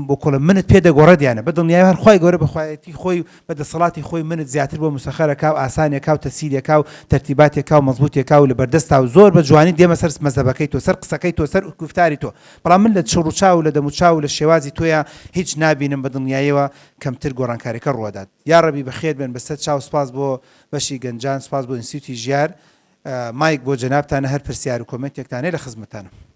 بۆ کۆڵێ منت پێ دەگۆڕێت یان نە بە دڵنیایی هەر خوای گەورە بە خوایەتی خۆی و بە دەسەڵاتی خۆی منت زیاتر بۆ مسەخەرەکا و ئاسانێکا و تەسیرێکا و تەرتیباتێکا و مەزبوتێکا و لە بەردەستا و زۆر بە جوانی دێمە سەر مەزهەبەکەی تۆ سەر قسەکەی تۆ سەر گوفتاری تۆ بەڵام من لە چڕ و چاو و لە دەم و چاو و لە شێوازی تۆیا هیچ نابینم بە دڵنیاییەوە کەمتر گۆڕانکاریەکە ڕووەدات یاڕەبی بەخێر بێن بەسەر چاو سوپاس بۆ بەشی گەنجان سوپاس بۆ ئینستیوتی ژیار مایک بۆ جەنابتانە هەر پرسیار و کۆمێنتێکتان هەیە لە خزمەتتانم.